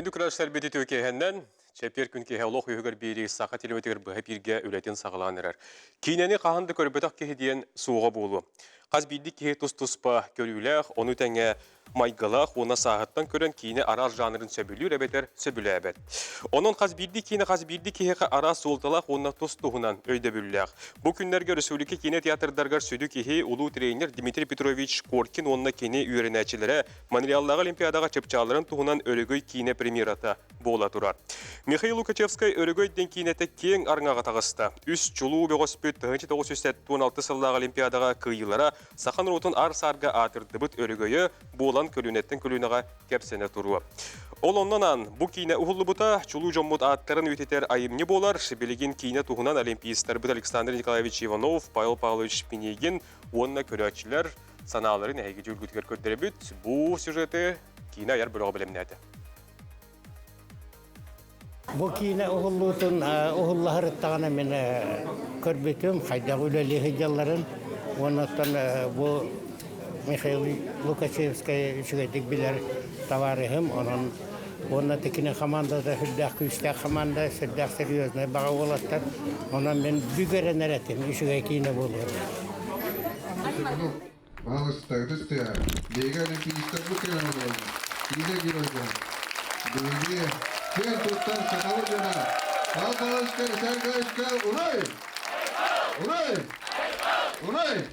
Күндү көрөөччүлэрбит үтүө киэһэннэн, чэппиэр күн киэһэ олох үһүгэр биэрии саха телевизорыгар быһа бииргэ үлэтин саҕалаан эрэр. Киинэни хаһан да көрбөтөх киһи диэн суоҕа буолуо. Хас биирдии киһи тус-туспа көрүүлээх, ону тэҥэ майгылаах уонна сааһыттан көрөн киинэ араас жанрын сөбүлүүр эбэтэр сөбүлээбэт. Онон хас биирдии киинэ хас биирдии киһиэхэ араас суолталаах уонна тус-туһунан өйдөбүллээх. Бу күннэргэ Республика киинэ театрдарыгар сүдү киһи улуу тренер Дмитрий Петрович Коркин уонна кини үөрэнээччилэрэ Монреаллааҕы Олимпиадаҕа чыпчаалларын туһунан Өрөгөй киинэ премьерата буола турар. Михаил Лукачевскай Өрөгөй диэн киинэтэ киэҥ арыҥаҕа таҕыста. Үс чулуу бөҕөспүт 1976 сыллааҕы Олимпиадаҕа кыайыылара саха норуотун аар-саарга аатырдыбыт өрөгөйө буолан көлүөнэттэн көлүөнэҕэ кэпсэнэ туруо. Ол оннун аан бу киинэ уһуллубута чулуу дьоммут ааттарын үйэтитэр айымньы буолар. Билигин киинэ туһунан олимпиецтарбыт Александр Николаевич Иванов, Павел Павлович Пинигин уонна көрөөччүлэр санааларын эһиги дьүүлгүтүгэр көрдөрөбүт. Бу сюжеты киинэ айар бөлөҕө бэлэмнээтэ. Бу киинэ уһуллуутун уһуллаһарыттаҕына мин көрбүтүм, хайдах үлэлии сылдьалларын. Уонна бу Михаил Лукачевскай үчүгэйдик билэр табаарыһым. Онон уонна кини хамаандата сүрдээх күүстээх хамаанда, сүрдээх серьезный баҕа уолаттар. Онон мин бүк эрэнэр этим, үчүгэй киинэ буолуо. Пожалуйста, ытыс Биһиги олимпийскайбыт кэлэн олороллор. Киинэ геройдара. Биһиги киэн туттар сахабыт дьоно. Албаска, Саргайска, урай! Урай! Урай!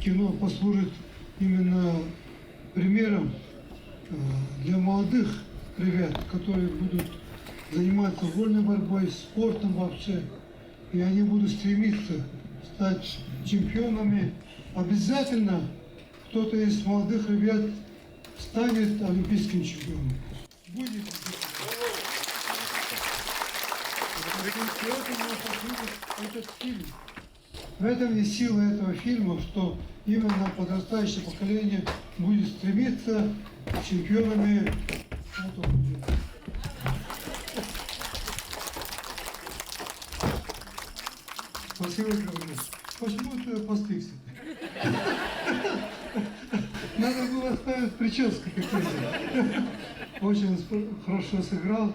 Кино послужит именно примером для молодых ребят, которые будут заниматься вольной борьбой, спортом вообще. И они будут стремиться стать чемпионами. Обязательно кто-то из молодых ребят станет олимпийским чемпионом. Будет. Этот фильм. В этом и сила этого фильма, что именно подрастающее поколение будет стремиться к чемпионами. Спасибо, говорю. Почему ты постригся? Надо было оставить прическу какую-то. Очень хорошо сыграл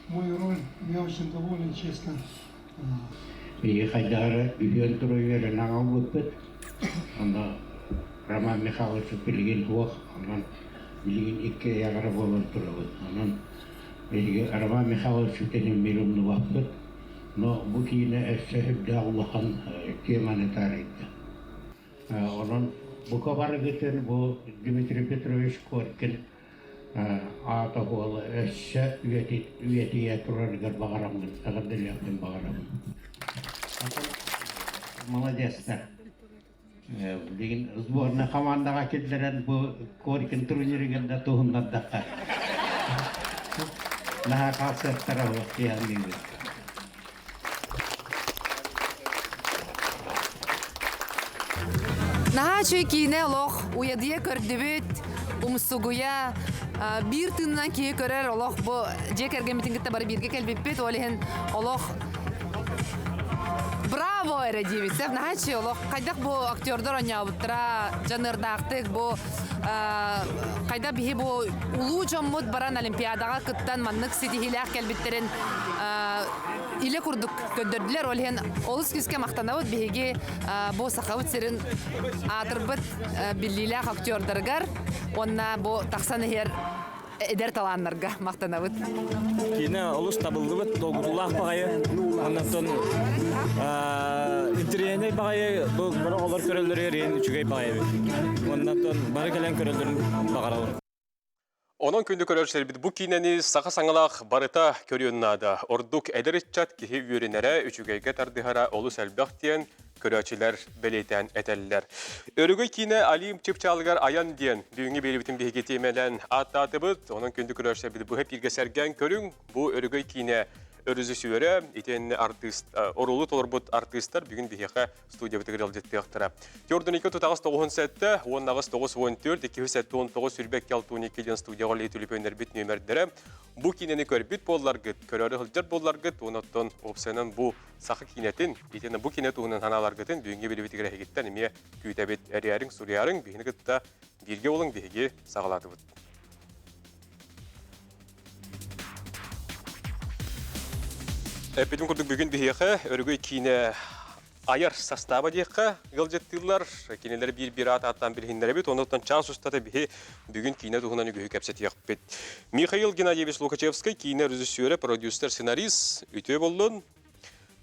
мою роль. Я очень доволен, честно. Биһиги хайдах үһүөн туруйуоран аҕалбыппыт. Онно Роман Михайлович билигин суох, онон билигин икки ыйаҕара буолан турабыт. Онон биһиги Роман Михайлович кэлин умнубаппыт. Но бу киинэ өссө үрдээх улахан теманы таарыйда. Онон бука барыгытын бу Дмитрий Петрович Коркин аата буола өссө үйэтийэ турарыгар баҕараммын, эҕэрдэлиэхпин баҕарабын. Молодецтар. Билигин сборная командаҕа киллэрэн бу Коркин турнирыгар да туһуннардахха. Наһаа хаалсыахтара суох дии саныыбын. Наһаа үчүгэй киинэ олох уйадыйа көрдүбүт, умсугуйа, биир тыынынан киһи көрөр олох бу дьиэ кэргэммитин кытта бары бииргэ кэлбиппит, ол иһин олох браво эрэ диэбит. Наһаа үчүгэй олох хайдах бу актердар оонньообуттара дьаныардаахтык бу хайдах биһи бу улуу дьоммут баран Олимпиадаҕа кыттан маннык ситиһиилээх кэлбиттэрин илэ курдук көрдөрдүлэр. Ол иһин олус күүскэ махтанабыт биһиги бу Сахабыт сирин аатырбыт биллиилээх актердарыгар уонна бу тахсан иһэр эдэр талааннарга махтанабыт. Киинэ олус табыллыбыт, долгутуулаах баҕайы. Оннуттан интэриэһинэй баҕайы бу бары оҕолор көрөллөрүгэр иһин үчүгэй баҕайы эбит. Оннуттан бары кэлэн көрөллөрүн баҕарабын. Онон күндү көрөөччүлэрбит бу киинэни саха саҥалаах барыта көрүөн наада. Ордук эдэр ыччат киһи үөрэнэрэ, үчүгэйгэ тардыһара олус элбэх диэн көрөөччүлэр бэлиэтээн этэллэр. Өрөгөй киинэ Алим чыпчаалыгар айан диэн бүгүҥҥү биэриибитин биһиги тиэмэнэн ааттаатыбыт. Онон күндү көрөөччүлэрбит быһа эпииргэ сэргээн көрүҥ. Бу Өрөгөй киинэ өрүзүсүөрэ, итиэннэ артыыс, оруолу толорбут артыыстар бүгүн биһиэхэ студиябытыгар ыалдьыттыахтара. Төрдүнүккэ тутаҕас тоҕуһун сэттэ, 18 9 14, 279 сүүрбэккэ 62 диэн студияҕа үлэлии түлүпүөннэрбит нүөмэрдэрэ. Бу киинэни көрбүт буолларгыт, көрөөрү сылдьар буолларгыт, онон уопсайынан бу саха киинэтин, итиэннэ бу киинэ туһунан санааларгытын бүгүҥҥү билибитигэр эһигиттэн эмиэ күүтэбит. Эрийэриҥ, суруйарыҥ, биһигини кытта бииргэ буолуҥ, биһиги саҕалаатыбыт. Эппитим курдук бүгүн биһиэхэ Өрөгөй киинэ айар састааба диэххэ ыалдьыттыыллар. Кинилэр биир-биир аат ааттаан билиһиннэрэбит. Оннуттан чаас устата биһи бүгүн киинэ туһунан үгүһү кэпсэтиэхпит. Михаил Геннадьевич Лукачевскай киинэ режиссера, продюсер, сценарист. Үтүө боллун.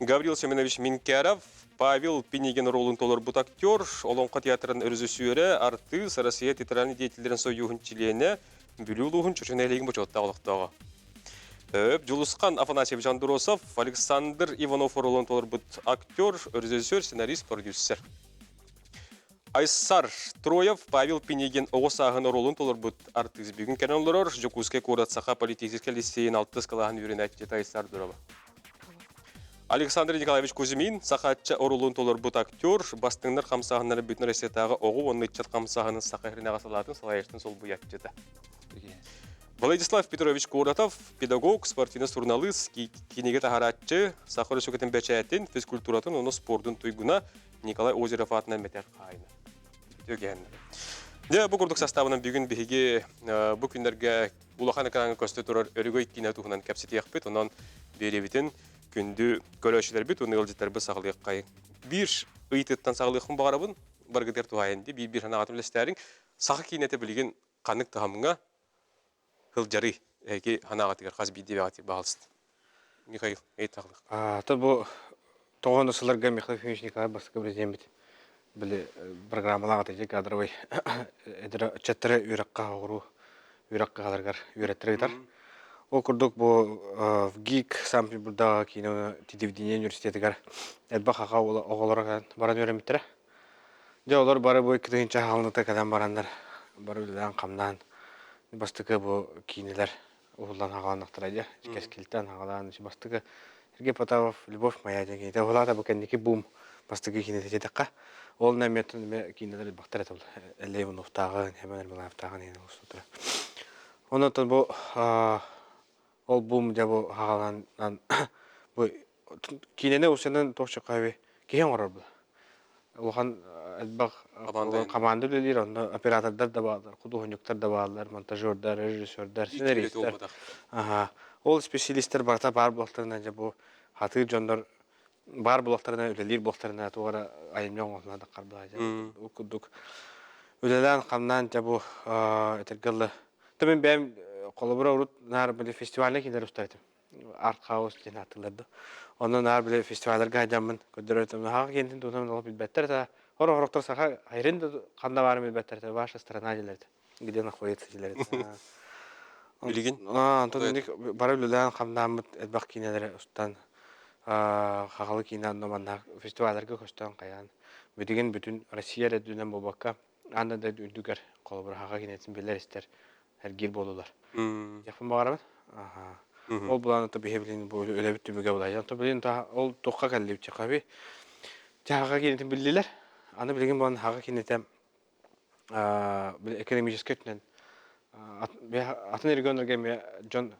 Гаврил Семенович Минкяров, Павел Пинигин ролун толорбут актер, Олоҥхо театрын режиссерэ, артыыс, Россия театральнай деятеллэрин союһун чилиэнэ, Бүлүү улууһун Чочу нэһилиэгин бочуоттаах олохтооҕо. Дьулусхан Афанасьевич Андросов, Александр Иванов оруолун толорбут актер, режиссер, сценарист, продюсер. Айсар Троев, Павел Пинигин оҕо сааһын оруолун толорбут артыыс бүгүн кэлэн олорор Дьокуускай куорат Саха политическай лицейин алтыс кылааһын үөрэнээччитэ Айсар Дурова. Александр Николаевич Кузьмин, Сахаачча оруолун толорбут актер, бастыҥнар хамсааһыннара бүтүн Россиятааҕы оҕо уонна ыччат хамсааһынын Саха сиринээҕи салаатын салайааччытын солбуйааччыта. Владислав Петрович Коротов, педагог, спортивный суруналыыс, кинигэ таһарааччы, Саха Өрөспүүбүлүкэтин бэчээтин, физкультуратын уонна спордун туйгуна Николай Озеров аатынан мэтэр хаайына. Үтүө Дьэ, бу курдук састаабынан бүгүн биһиги бу күннэргэ улахан экраҥҥа көстө турар Өрөгөй киинэ туһунан кэпсэтиэхпит. Онон биэриэбитин күндү көрөөччүлэрбит уонна ыалдьыттарбыт саҕалыаххай. Биир ыйытыттан саҕалыахпын баҕарабын. Баргытыгар туһаайан дии биир-биир санааҕытын үллэстээриҥ. Саха киинэтэ билигин ханнык таһымҥа сылдьарый? Эһиги санааҕытыгар хас биирдии бэҕэтик баҕалыст. Михаил, ыйыталых. То бу тоҕо сылларга Михаил Ефимович Николаев бастакы президеммит били программалаах этэ кадровый эдэр ыччаттары үөрэххэ оҕуруу үөрэх кыһаларыгар үөрэттэрэ ыытар. Ол курдук бу в ГИК Санкт-Петербургдааҕы киинэ телевидение университетыгар элбэх саха оҕолоро баран үөрэммиттэрэ. Дьэ олор бары бу 2000 хаалыныта кэлэн бараннар бары үлэлээн-хамнаан бастакы бу киинэлэр уһуллан хааланнахтара дьэ кэскилтэн хаалаан бастакы Сергей Потапов «Любовь моя» диэн киинэтэ уһулаата бу кэнники бум бастакы киинэтэ диэтэххэ ол нэмиэттэн эмиэ киинэлэр элбэхтэр этэ Эллэй Ивановтааҕын Хэмэн Ермолаевтааҕын иһин устутара онон бу ол бум дьэ бу хаалан бу киинэни усунан туох чакаби киһи оҥорор бу улахан элбэх команда үлэлиир онно оператордар да бааллар худуоһунньуктар да бааллар монтажердар режиссердар сценаристар аха ол специалистер барыта баар буолтарына дьэ бу хатыыр дьоннор баар буолуохтарына үлэлиир буолтарына туох эрэ айымньы оҥоһулла таххарбаа дьэ ол курдук үлэлээн хамнаан дьэ бу этэргэ дылы мин бэйэм холобура урут наар били фестивальнай кинилэр устар этим арт-хаус диэн ааттыыллар да. Онно наар били фестивалларга сылдьаммын көрдөрөр Наһаа киэнтин туһунан олох билбэттэр этэ. Хор-хорохтор саха айрын да ханна баарын билбэттэр этэ. Ваша страна дииллэр этэ. Где находится дииллэр этэ. Билигин? Онтон инник бары үлэлээн хамнааммыт элбэх киинэлэри устан хахалы киинэ онно манна фестивалларга көстөн хайаан билигин бүтүн Россия эрэ үрдүнэн буолбакка аан да үрдүгэр холобура хаха киинэтин билэр истэр эргиир буолулар. Диэхпин баҕарабын. Ол булан ото биһи билин бу үлэбит түмүгэ булай. Ото билин ол туохха кэллибит чахаби. Чахаха кинитин биллилэр. Аны билигин буолан хаха кинитэ экономическай өттүнэн атын регионнарга эмиэ дьон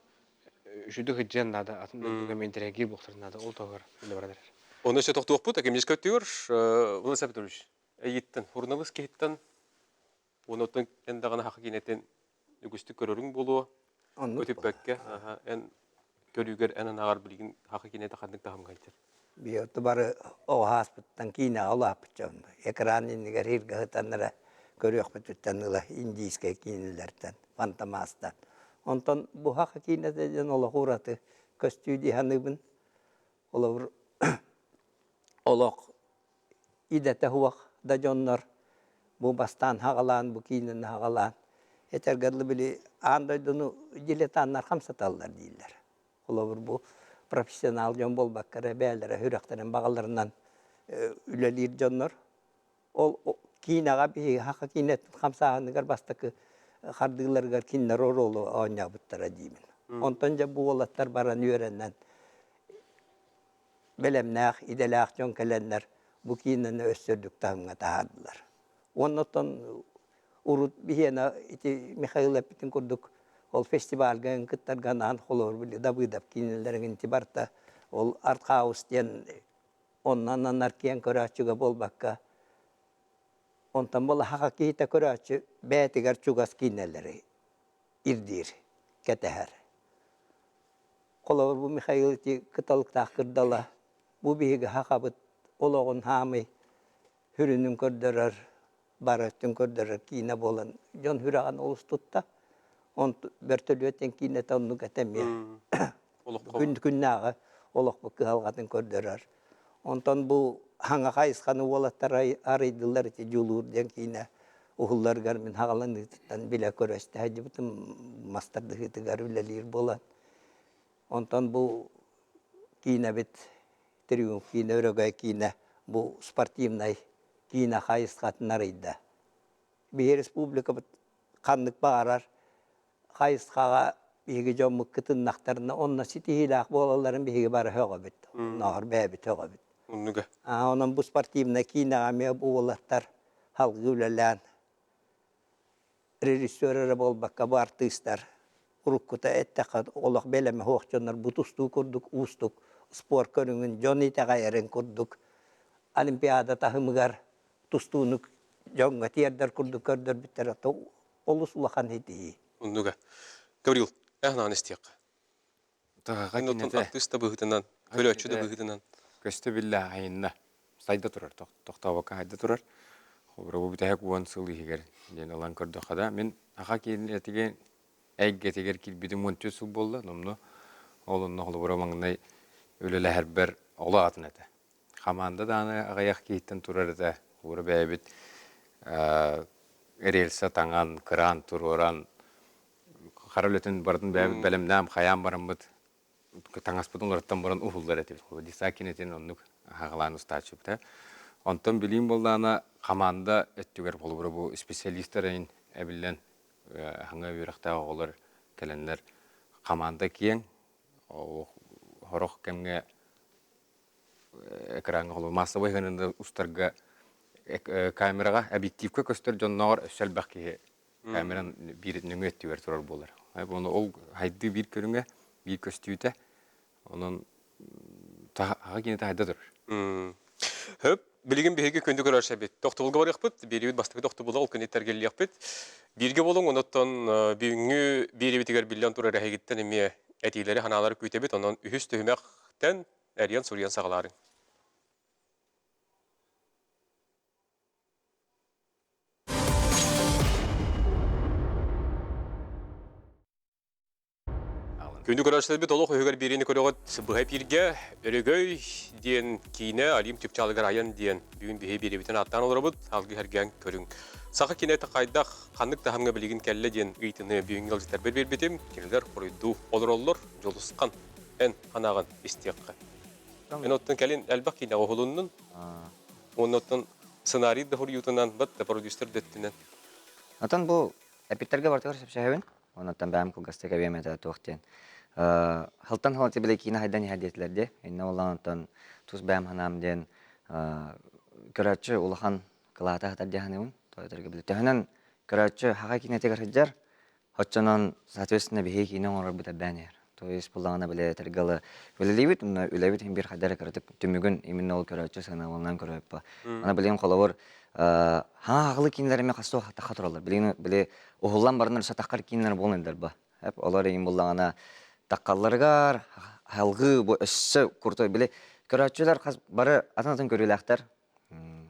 үчүгэй сылдьыан наада, атын дойдуга эмиэ интэриэһиргиир буолуохтарын наада. Ол туһугар үлэ баран эрэр. Ону өссө тохтуохпут, экономическай өттүгэр Владислав Петрович, эйиттэн, суруналыыс киһиттэн Уонна оттон эн даҕаны саха киинэтин үгүстүк көрөрүҥ буолуо. Оннук Көтүппэккэ, аха, эн көрүүгэр эн анаҕар билигин саха киинэтэ ханнык таһымҥа сылдьар? Биһиги бары оҕо ааспыттан киинэҕэ улааппыт дьон экран иннигэр иһиргэ сытан эрэ көрүөхпүтүттэн ыла индийскэй киинэлэртэн, фантомастан. Онтон бу саха киинэтэ диэн олох ураты көстүү дии саныыбын. Холобур, олох идэтэ суох да дьоннор бу бастаан хаҕалаан, бу киинэни хаҕалаан этэргэ дылы били аан дойдуну дилетаннар хамсаталлар дииллэр. Холобур, бу профессионал дьон буолбакка эрэ бэйэлэрэ сүрэхтэрин баҕаларынан үлэлиир дьоннор. Ол киинэҕэ биһиги саха киинэтин хамсааһыныгар бастакы хардыыларыгар кинилэр оруолу оонньообуттара диибин. Онтон дьэ бу уолаттар баран үөрэнэн бэлэмнээх, идэлээх дьон кэлэннэр бу киинэни өссө үрдүк таһымҥа таһаардылар. Уонна оттон урут биһиэнэ ити Михаил эппитин курдук ол фестивальга кыттарга анаан холобур били Давыдов киинэлэрин ити барыта ол арт-хаус диэн онно ананар киэҥ көрөөччүгэ буолбакка онтон буолаһаха киһитэ көрөөччү бэйэтигэр чугас киинэлэри ирдиир, кэтэһэр. Холобур, бу Михаил ити кыталыктаах кырдала бу биһиги сахабыт олоҕун хаамый сүрүнүн көрдөрөр, бары өттүн көрдөрөр киинэ буолан дьон сүрэҕин олус тутта. Онт бөртөлүөттэн киинэтэ оннук этэ эмиэ. Күн күннээҕи олохпут кыһалҕатын көрдөрөр. Онтон бу хаҥа хайысханы уолаттар арыйдылар ити Дьулуур диэн киинэ уһулларыгар мин хаҕаланыытыттан билэ көрө истэ сылдьыбытым мастардыһыытыгар үлэлиир буолан. Онтон бу киинэбит Триумф киинэ, Өрөгөй киинэ бу спортивнай киинэ хайысхатын арыйда. Биһи республикабыт ханнык баҕарар хайысхаҕа биһиги дьоммут кытыннахтарына онно ситиһиилээх буолалларын биһиги бары сөҕөбүт. Оннооҕор бэйэбит сөҕөбүт. Оннуга. Онон бу спортивнай киинэҕэ эмиэ бу уолаттар салгыы үлэлээн режиссер эрэ буолбакка бу артыыстар уруккута эттэххэ олох бэлэмэ суох дьоннор бу тустуу курдук уустук спорт көрүҥүн дьон итэҕэйэрин курдук олимпиада таһымыгар тустууну дьоҥҥо тиэрдэр курдук көрдөрбүттэрэ олус улахан ситиһии. Оннуга. Гаврил, эн истиэххэ. Таҕаҕа Эн оттон кинэтэ артыыс да быһыытынан, көрөөччү да кинэтэ быһыытынан. көстө биллэ айынна. Сайда турар, тохтообокко хайда турар. Холобура бу бүтэһик 10 сыл иһигэр диэн ылан көрдөххө да, мин аха киинэтигэр эйгэтигэр киирбитим 14 сыл буолла, номно ол онно холобура маҥнай үлэлэһэрбэр олох атын этэ. Хамаанда даҕаны аҕыйах киһиттэн турар этэ. Холобура бэйэбит рельса таҥан, кыраан туруоран, хара үлэтин барытын бэйэбит бэлэмнээн, хайаан бараммыт таҥаспытын уларыттан баран уһуллар этибит. Десса кинэтин оннук аҕалаан устааччыбыта. Онтон билиим буоллаҕына хамаанда өттүгэр холобура бу специалистар эйин эбиллэн хаҥа үөрэхтээх оҕолор кэлэннэр хамаанда киэҥ, сорох кэмҥэ экраҥҥа холобур маассабай ыһыанында устарга камераҕа объективка көстөр дьоннооҕор өссө элбэх киһи камеран биир нөҥүө өттүгэр турар буолар. Ону ол хайдыы биир көрүҥэ, биир көстүүтэ. Онон аҕа киинэтэ хайда турар. Хөп, билигин биһиги күндү көрөөччүбүт. Тохтобулга барыахпыт, биэриибит бастакы тохтобула ол күнү тэргиллиэхпит. Бииргэ буолуҥ, онуттан бүгүҥҥү биэриибитигэр биллэн турар эһигиттэн эмиэ этиилэри, санаалары күүтэбит. Онон үһүс түһүмэхтэн эрийэн суруйан саҕалаарыҥ. Күндү көрөөччүлэрбит олох үһүгэр биэриини көрөҕүт быһа эпииргэ Өрөгөй диэн киинэ Алим Чыпчаалыгар айан диэн бүгүн биһи биэриибитин ааттаан олоробут. Алгы эргээн көрүҥ. Саха киинэтэ хайдах, ханнык таһымҥа билигин кэллэ диэн ыйытыны бүгүҥҥү ыалдьыттарбар биэрбитим. Кинилэр хоруйдуу олороллор. Дьулусхан, эн санааҕын истиэххэ. Эн оттон кэлин элбэх киинэҕэ уһулуннун. Уонна оттон сценарий да хоруйуутунан, бат да продюсер да өттүнэн. Отон бу эпиттэргэ барытыгар сөпсөһөбүн. Онон бэйэм кылгастык эбиэм этэ туох диэн. Халтан халаты бile киинэ хайдан иһэр диэтилэр дии. Иннэ буоллаҕына онтон тус бэйэм санаам диэн көрөөччү улахан кылаата сытар дии саныыбын. Тоҕо били төһөнөн көрөөччү хаха киинэтигэр сылдьар, Оччонон, соответственно, биһиги киинэ оҥорорбут элбээн иһэр. То есть буллаҕына били этэргэ дылы үлэлиибит, уонна үлэбит иһин биир хайдах эрэ кыратык түмүгүн именно ол көрөөччү сыаналанан көрөөппө. Аны билигин холобур, хаҥа хаҕылы киинэлэр эмиэ хас тахха тураллар. Билигин били уһуллан бараннар өссө таххар киинэлэр буолан эрдэр ба. Олор иһин буллаҕына таххалларыгар салгыы бу өссө крутой били көрөөччүлэр хас бары атын-атын көрүүлээхтэр.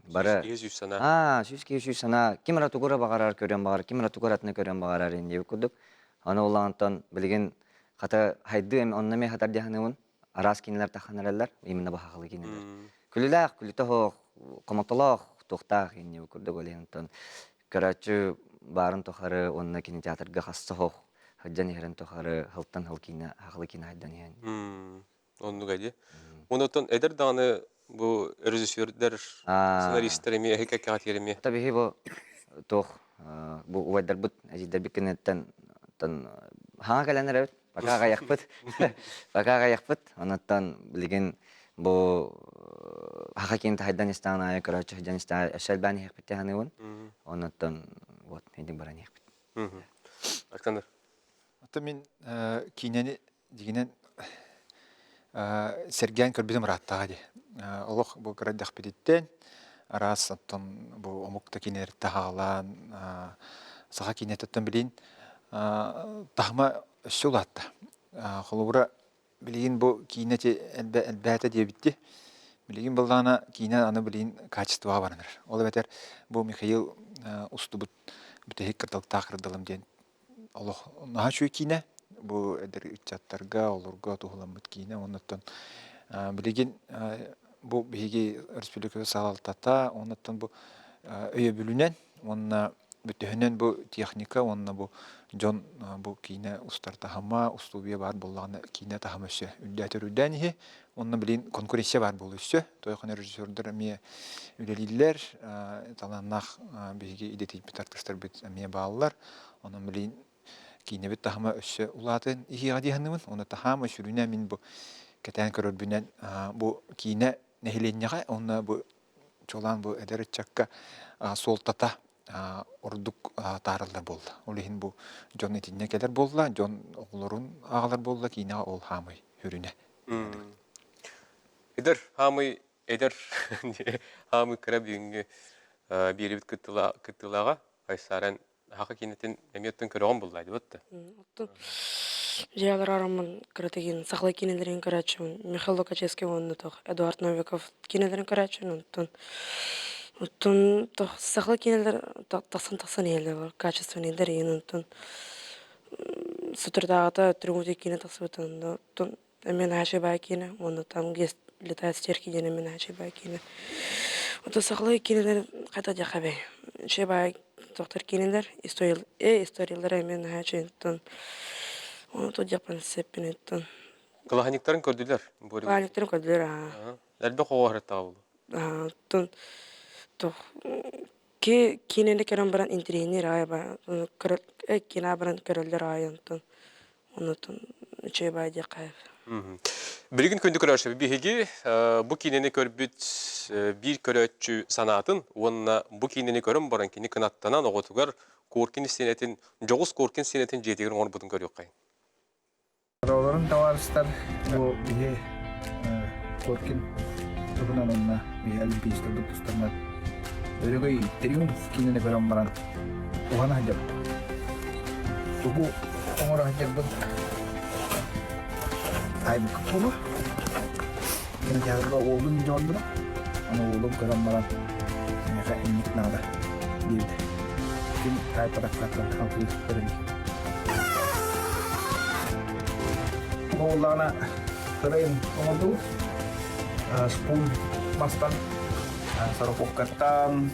Бары Киһи сүүс санаа. Аа, сүүс киһи сүүс санаа. Ким эрэ тугу эрэ баҕарар көрүөн баҕарар, ким эрэ тугу эрэ атыны көрүөн баҕарар диэбит курдук. Аны улаантан билигин хата хайдыы эми онно эмиэ хатар дии саныыбын. Араас киинэлэр таххан эрэллэр, именно баһаҕалы киинэлэр. Күлүлээх, күлүтэ суох, хомотолоох, туохтаах диэбит курдук ол иһин онтон көрөөччү баарын тухары уонна кинотеатрга хасса суох сылдьан иһэрин тухары сылтан сыл киинэ, сахалыы киинэ хайдан иһэн. Оннук дии. Онуттан эдэр даҕаны бу режиссердэр, сценаристар эмиэ эһи кэккэҕэ тиэр эмиэ. Та биһи бу туох бу убайдарбыт, эдьиийдэрбит кэнниттэн хаҥа кэлэн эрэбит. Пока аҕайахпыт. Пока аҕайахпыт. Онуттан билигин бу хаха киин таһайдан истэҕин аайы көрөөччү сылдьан истэҕин өссө элбээн иһиэхпит дии саныыбын. Онуттан вот инник баран иһиэхпит. Александр. Оттон мин киинэни дьиҥинэн сэргээн көрбүтүм ырааттаҕа дии. Олох бу кыра эрдэхпититтэн араас оттон бу омук да кинилэртэн хаалаан саха киинэтиттэн билин таһыма өссө улаатта. Холобура Билигин бу киинэ элбээтэ диэбитти. Билигин былаана киинэ аны билигин качествоҕа баран эрэр. Ол эбэтэр бу Михаил устубут бүтэһик кырдалыктаах кырдалым диэн олох наһаа үчүгэй киинэ. Бу эдэр ыччаттарга, олорго туһуламмыт киинэ. Оннуттан билигин бу биһиги республика салалтата, оннуттан бу өйөбүлүнэн уонна Бүтүһүнэн бу техника уонна бу дьон бу киинэ устар таһыма, устуобуйа баар буоллаҕына киинэ таһыма өссө үрдээтэр үрдээн иһи. Онно билигин конкуренция баар буолуо өссө. Тойхон режиссердар эмиэ үлэлииллэр, талааннаах биһиги идэтийбит артыыстарбыт эмиэ бааллар. Онон билигин киинэбит таһыма өссө улаатан иһиэҕэ дии саныыбын. Уонна таһаама сүрүнэ мин бу кэтээн көрөрбүнэн бу киинэ нэһилиэнньэҕэ уонна бу чуолаан бу эдэр ыччакка суолтата ордук таарыллар буолла. Ол иһин бу дьон итиннэ кэлэр буолла, дьон оҕолорун аҕалар буолла, киинэҕэ ол хаамый хүрүнэ. Эдэр хаамый эдэр хаамый кыра бүгүҥҥү биэрибит кыттыылааҕа Айсарен Хаха киинэтин эмиэ оттон көрөҕүн булла дибат Оттон дьиэлэр араммын кыратыгын сахалыы киинэлэрин көрөөччүбүн Михаил Лукачевский уонна тох Эдуард Новиков киинэлэрин көрөөччүбүн онтон оттон тох сахалыы киинэлэр тахсан тахсан иһэллэр качественныйдар иһин онтон соторутааҕыта Трюмути киинэ тахсыбытын оттон эмиэ наһаа баай киинэ уонна там где летают стерки диэн эмиэ наһаа баай киинэ. Ото сахалыы киинэлэр хата дьахабай. Үчүгэй баай тохтор киинэлэр историялара эмиэ наһаа үчүгэй ону то дьапан сеппин Кылаһаниктарын көрдүлэр. Кылаһаниктарын көрдүлэр аа. Элбэх оҕо харыттаҕа булу. Оттон тох ки киинэни көрөн баран интириэһинир аайы киинэ баран көрөллөр аайы онтон Онутун үчүгэй баай диэххэ Билигин күндү көрөөччү биһиги бу киинэни көрбүт биир көрөөччү санаатын уонна бу киинэни көрөн баран кини кынаттанан оҕотугар Коркин истиэнэтин дьоҕус Коркин истиэнэтин дьиэтигэр оҥорбутун көрүөххэйин. Оҕолорум табаарыстар бу биһи Коркин туһунан уонна биһи олимпийскайбыт тустарынан Өрөгөй Триумф киинэни көрөн баран уһана сылдьабыт. Тугу оҥоро сылдьарбын таайбыккыт буолуо. Кинотеатрга уолум илдьэ барбыта. Аны уолум көрөн баран миэхэ инник наада диэбитэ. Ким таайбатахтартан халҕыы көрөн Буоллаҕына кырайын оҥордубут. Спун мастан Сороковкаттан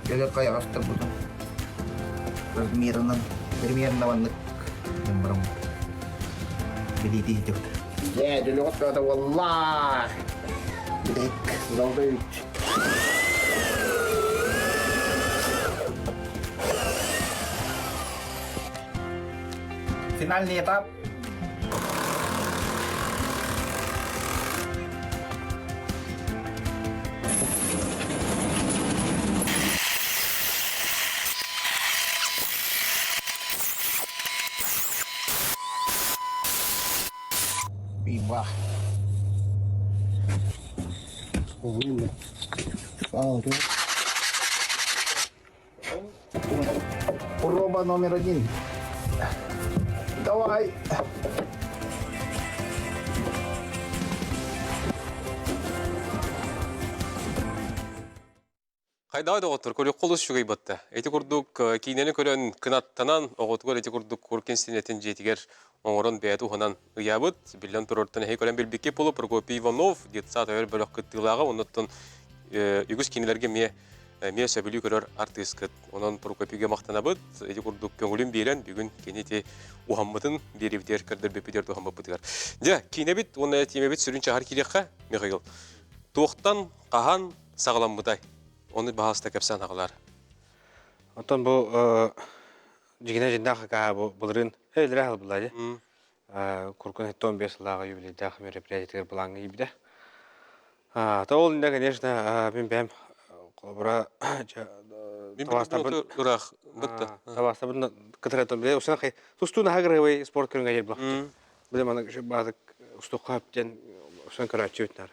Кэлэр хайаҕастарбытын размерынан примерно маннык барам билиити иһдибит. Дьэ, дөлөҕөт бөҕөтө буолла. Бүтэһик золотой үт. Финальный этап. Биба. Проба номер один. Давай. Хайдаа доҕоттор, көрүөххэ олус үчүгэй батта. Ити курдук киинэни көрөн кынаттанан, оҕотугар ити курдук Куркин синэтин дьиэтигэр оҥорон бэйэтэ уһанан ыйаабыт. Биллэн турартан эһи көрөн билбикки полу Прокопий Иванов детсад ойор бөлөх кыттыылааҕа, оннуттан үгүс кинилэргэ эмиэ эмиэ сөбүлүү көрөр артыыскыт. Онон Прокопийга махтанабыт. Ити курдук көҥүлүн биэрэн, бүгүн кини ити уһаммытын биэрибитигэр, көрдөрбүппүтүгэр туһаммыппытыгар. Дьэ, киинэбит уонна тиэмэбит сүрүн чаһар киириэххэ, Михаил. Туохтан, хаһан саҕаламмытай? Ону баһаалыста кэпсээн аҕалаар. Оттон бу дьигинэ дьиннээх хакаһа бу былырыын өлөрө халбылаа дии. Куркун 15 сыллааҕы юбилейдаах мероприятиетыгар былааҥҥа киирбитэ. То ол иннэ, конечно, мин бэйэм холобура табаастабын ыраах бытта. Табаастабын кытары биле усан хай тустуу наһаа кырыгыбай спорт көрүҥэ диир блахты. Биле мана баазык устуққа диэн усан көрөөччүбүт нар.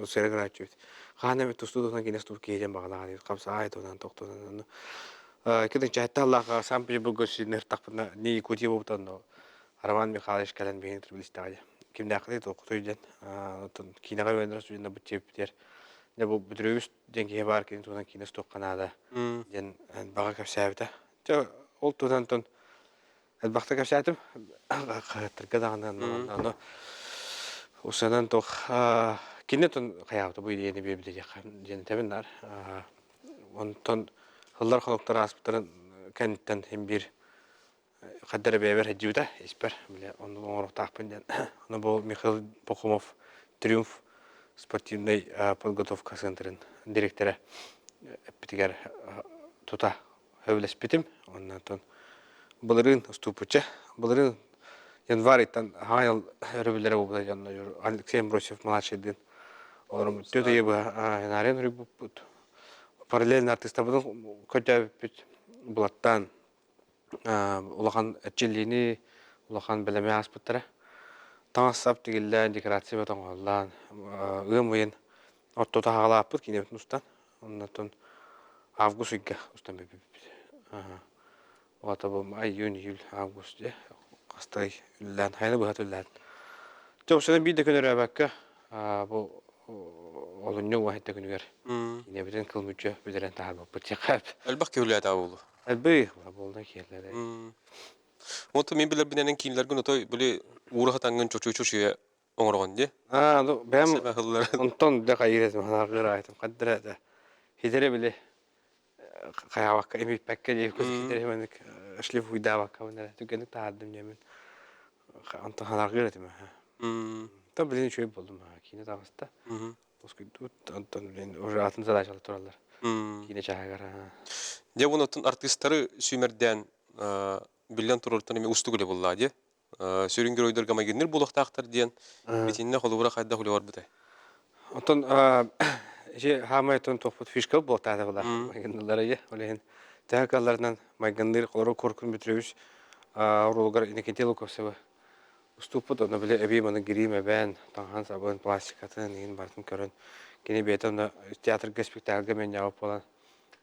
Сыра көрөөччүбүт. Хаан эми тустуу туһунан кинес тур киһи диэн баҕалаах хамсаай туһунан тохтуунан. Китинчэһэттэ Санкт-Петербурга сүүннэртахпына не Якутия буолбутан Роман Михайлович кэлэн биһиги билистэҕэ кимнээххиний толкутуй диэн оттон киинэҕэ үөрэнэр студенна бу тиэппитигэр дьэ бу Бүтрүөбүс диэн киһи баар кини туһунан киинэ устуохха наада диэн баҕа кэпсээбитэ. Дьэ ол туһунан онтон элбэхтэ кэпсээтим хаһыаттарга даҕаны ону усанан туох кини тон хайаабыта бу идеяны биэрбитэ диэххэ диэн этэбин наар онтон ыллар хонуктар ааспыттарын кэнниттэн син биир хайда эрэ бэйэбэр сылдьыбыта испэр бile онну оҥоруохтаахпын диэн ону бу Михаил Пахомов Триумф спортивнай подготовка центрын дириэктэрэ эппитигэр тута сөбүлэспитим. Оннотон былырыын устууппучча былырыын январь ыйтан хаһан өрөбүллэрэ буолбута дьонно Алексей Амбросьев младшийдыын олорум түөрт ыйы быһа январь суруйбуппут. Параллельно артыыстарбытын көрдөөбүппүт булаттаан улахан эрчиллиини улахан бэлэми ааспыттара. Таҥас-сап тигиллээн, декорация бөтө оҥоһуллаан, ыам ыйын ортото хаалааппыт киинэбитин устан оннотон август ыйга устан бүппүппүт Оҕото бу июнь июль август дьэ хастай үллээн хайаны быһа үллээн дьэ устан биир да күн өрөөбөккө бу олунньу уоһайда күнүгэр киинэбитин кыл мүччү бүтэрэн таһаарбыппыт диэххэ Элбэх киһи буолу. Элбэх буолна киһилэрэ. Онтон мин билэрбинэн киинлэргин отой били уура хатангын чочуй-чочуйа оҥороҕун дии. Аа, ну бэйэм онтон да хайыыр этим санааргыыр аайтым хаддара этэ. Хитэри били хайаабакка имиппэккэ диэбит хитэри маннык шлифуйдаабакка эрэ түгэнник таһаардым диэмин онтон санааргыыр этим То билин үчүгэй буолдум киинэ таҕыста. Тоскуйдуут онтон билин уже атын задачалар тураллар. Киинэ чааһыгар. Дьэ онтон артыыстары сүүмэрдээн биллэн турартан эмиэ устук үлэ буолла дии. Сүрүн геройдарга майгынныр буолуохтаахтар диэн итиннэ холобура хайдах үлэ барбытай? Оттон ити хаамай оттон туохпут фишка буолтаата была майгынныллара ие ол иһин төһө кыалларынан майгынныыр холору Куркун Петрович оруолугар Иннокентий Луковцевы уступпут онно били эбии маны грим эбээн таҥаһын сабын пластикатын иһин барытын көрөн кини бэйэтэ онно театрга спектакльга мэнньэҕэ буолан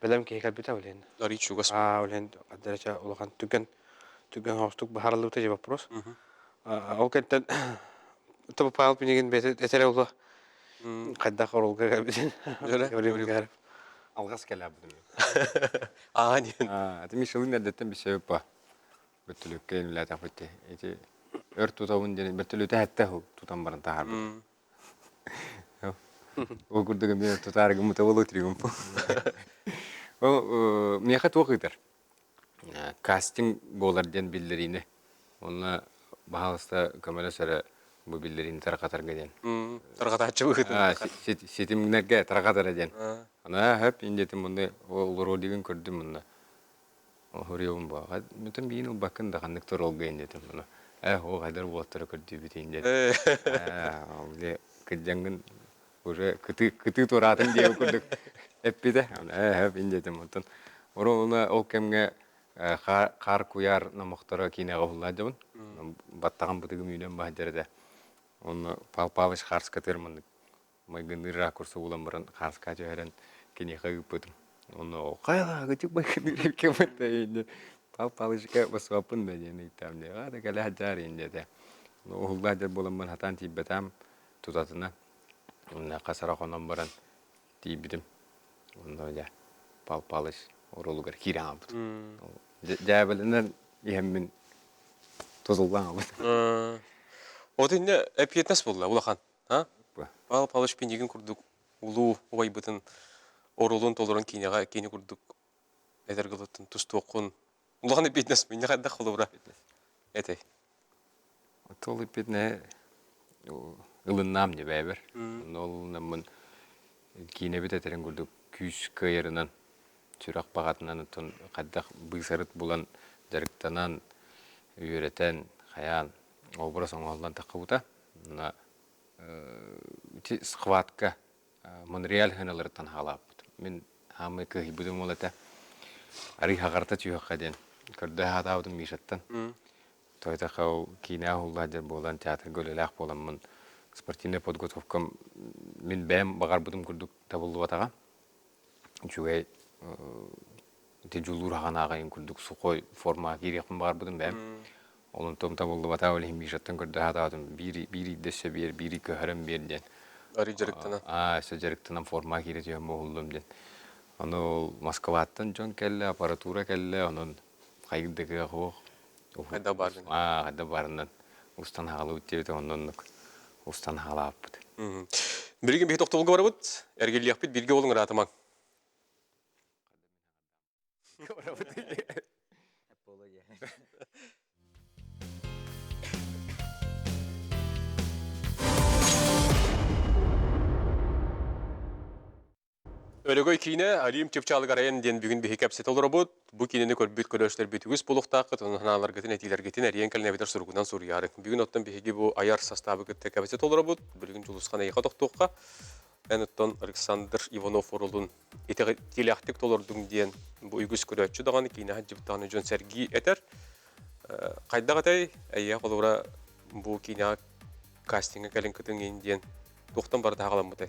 бэлэм киһи кэлбитэ ол иһин Арый чугас. Аа ол иһин дарача улахан түгэн түгэн оҥостук быһаарыллыбыта дьэ вопрос. Ол кэнтэн Тобо Павел Пинигин бэйэтэ этэрэ буолуо хайдах оруолга кэлбитин. Алгас кэлээбитим. Аа диэн. Ати Мишелин эрдэттэн билсэбит ба. Бөртөлүөккэ үлэлээтэхпит Ити өр тутабын диэн бөртөлүөтэ хэттэ тутан баран таһаарбыт. Ол курдук эмиэ тутаары гыммыта буолуо триумф. Ол миэхэ туох ыытар? Кастинг буолар диэн биллэриини. Онно баһаалыста көмөлөс эрэ бу биллэриини тарҕатарга диэн. Тарҕатааччы быһыытынан. Ситимнэргэ тарҕат эрэ диэн. Ана хөп индиэтин мунна ол ролигын көрдүм мунна. Оһуруйабын буолла. Бүтүн биин ылбаккын да ханнык туролга индиэтин муну. Э, оо, хайдар уолаттары көрдүүбүт индиэт. Э, кырдьаҥҥын уже кытыы кытыы туораатын диэбит курдук эппитэ. Ээ, индиэтим онтон оруолуна ол кэмҥэ хаар куйаар номохторо киинэҕэ уһуллаат дьабын. Баттаҕым бытыгым үүнэн баһдьар этэ. Онно Павел Павлович хаарскатыыр маннык майгынныыр ракурса булан баран хааска түһэрэн киниэхэ ыыппытым. Онно хайалаа кычык майгынныыр эбиккэ инде Павел Павловичка басыбаппын да диэн ыйытаам диэ. Аа да кэлэ сылдьаар инде Уһуллаах дьэр буоламмын хатаан тиийбэтээм тутатына. Онно хасара хонон баран тиийбитим. Онно дьэ Павел Павлович оруолугар киирэн хаалбытым. Дьээбэлэнэн иһэммин тутуллан хаалбытым. Вот инне эпиэтинэс буолла улахан. А? Павел Павлович Пинигин курдук улуу убайбытын оруолун толорон киинэҕэ кини курдук этэр гылыттан тустуоххун улахан эпиэтинэс минньэ хайдах холобура этэй? Ол эппитинэ ылыннаам дьэ бэйэбэр. Онно ол ылынаммын киинэбит этэрин курдук күүс кыайарынан, сүрэх баҕатынан оттон хайдах быысарыт булан дьарыктанан, үөрэтэн, хайаан образ оҥоһуллан таххыбыта. Онно ити схватка Монреаль хыналарыттан хаалааппыт. Мин хаамай кыһыйбытым ол этэ. Арый хаҕарта түһүөххэ диэн көрдөһө сатаабытым Мишаттан. Тойтаха ол киинэ уһуллаа дьэр буолан театрга үлэлээх буоламмын спортивнай подготовкам мин бэйэм баҕарбытым курдук табыллыбатаҕа. Үчүгэй Ити дьулуур хаҕан ааҕайын курдук сухой формаҕа киириэхпин баҕарбытым бэйэм. Ол онтум табыллыбатаа ол иһин Мишаттан көрдөһө сатаатым. Биир биир ыйда өссө биэр, биири көһөрөн биэр диэн. Арый дьарыктанан. Аа, өссө дьарыктанан формаҕа киирэ түһэн буоһуллум диэн. Ону ол Москваттан дьон кэллэ, аппаратура кэллэ, онон хайык да кыах суох. Хайда баарынан. Аа, хайда баарынан устан хаалыбыт диэбитэ, онно оннук устан хаалааппыт. Билигин биһи тохтобулга барабыт, эргиллиэхпит, бииргэ буолуҥ ыраатымаҥ. Өрөгөй киинэ Алим Чыпчаалыгар айан диэн бүгүн биһи кэпсэтэ олоробут. Бу киинэни көрбүт көрөөччүлэрбит үгүс буолуохтааххыт, онон санааларгытын, этиилэргитин эрийэн кэлэн эбэтэр суругунан суруйаарыҥ. Бүгүн оттон биһиги бу айар састаабы кытта кэпсэтэ олоробут. Билигин Дьулусхан эйиэхэ тохтуохха. Эн оттон Александр Иванов оруолун итэҕэтиилээхтик толордуҥ диэн бу үгүс көрөөччү даҕаны киинэ сылдьыбыт даҕаны дьон сэргии этэр. Хайдах этэй? Эйиэхэ холобура бу киинэҕэ кастиҥҥа кэлин кытыҥ диэн туохтан барыта хаҕаламмытай?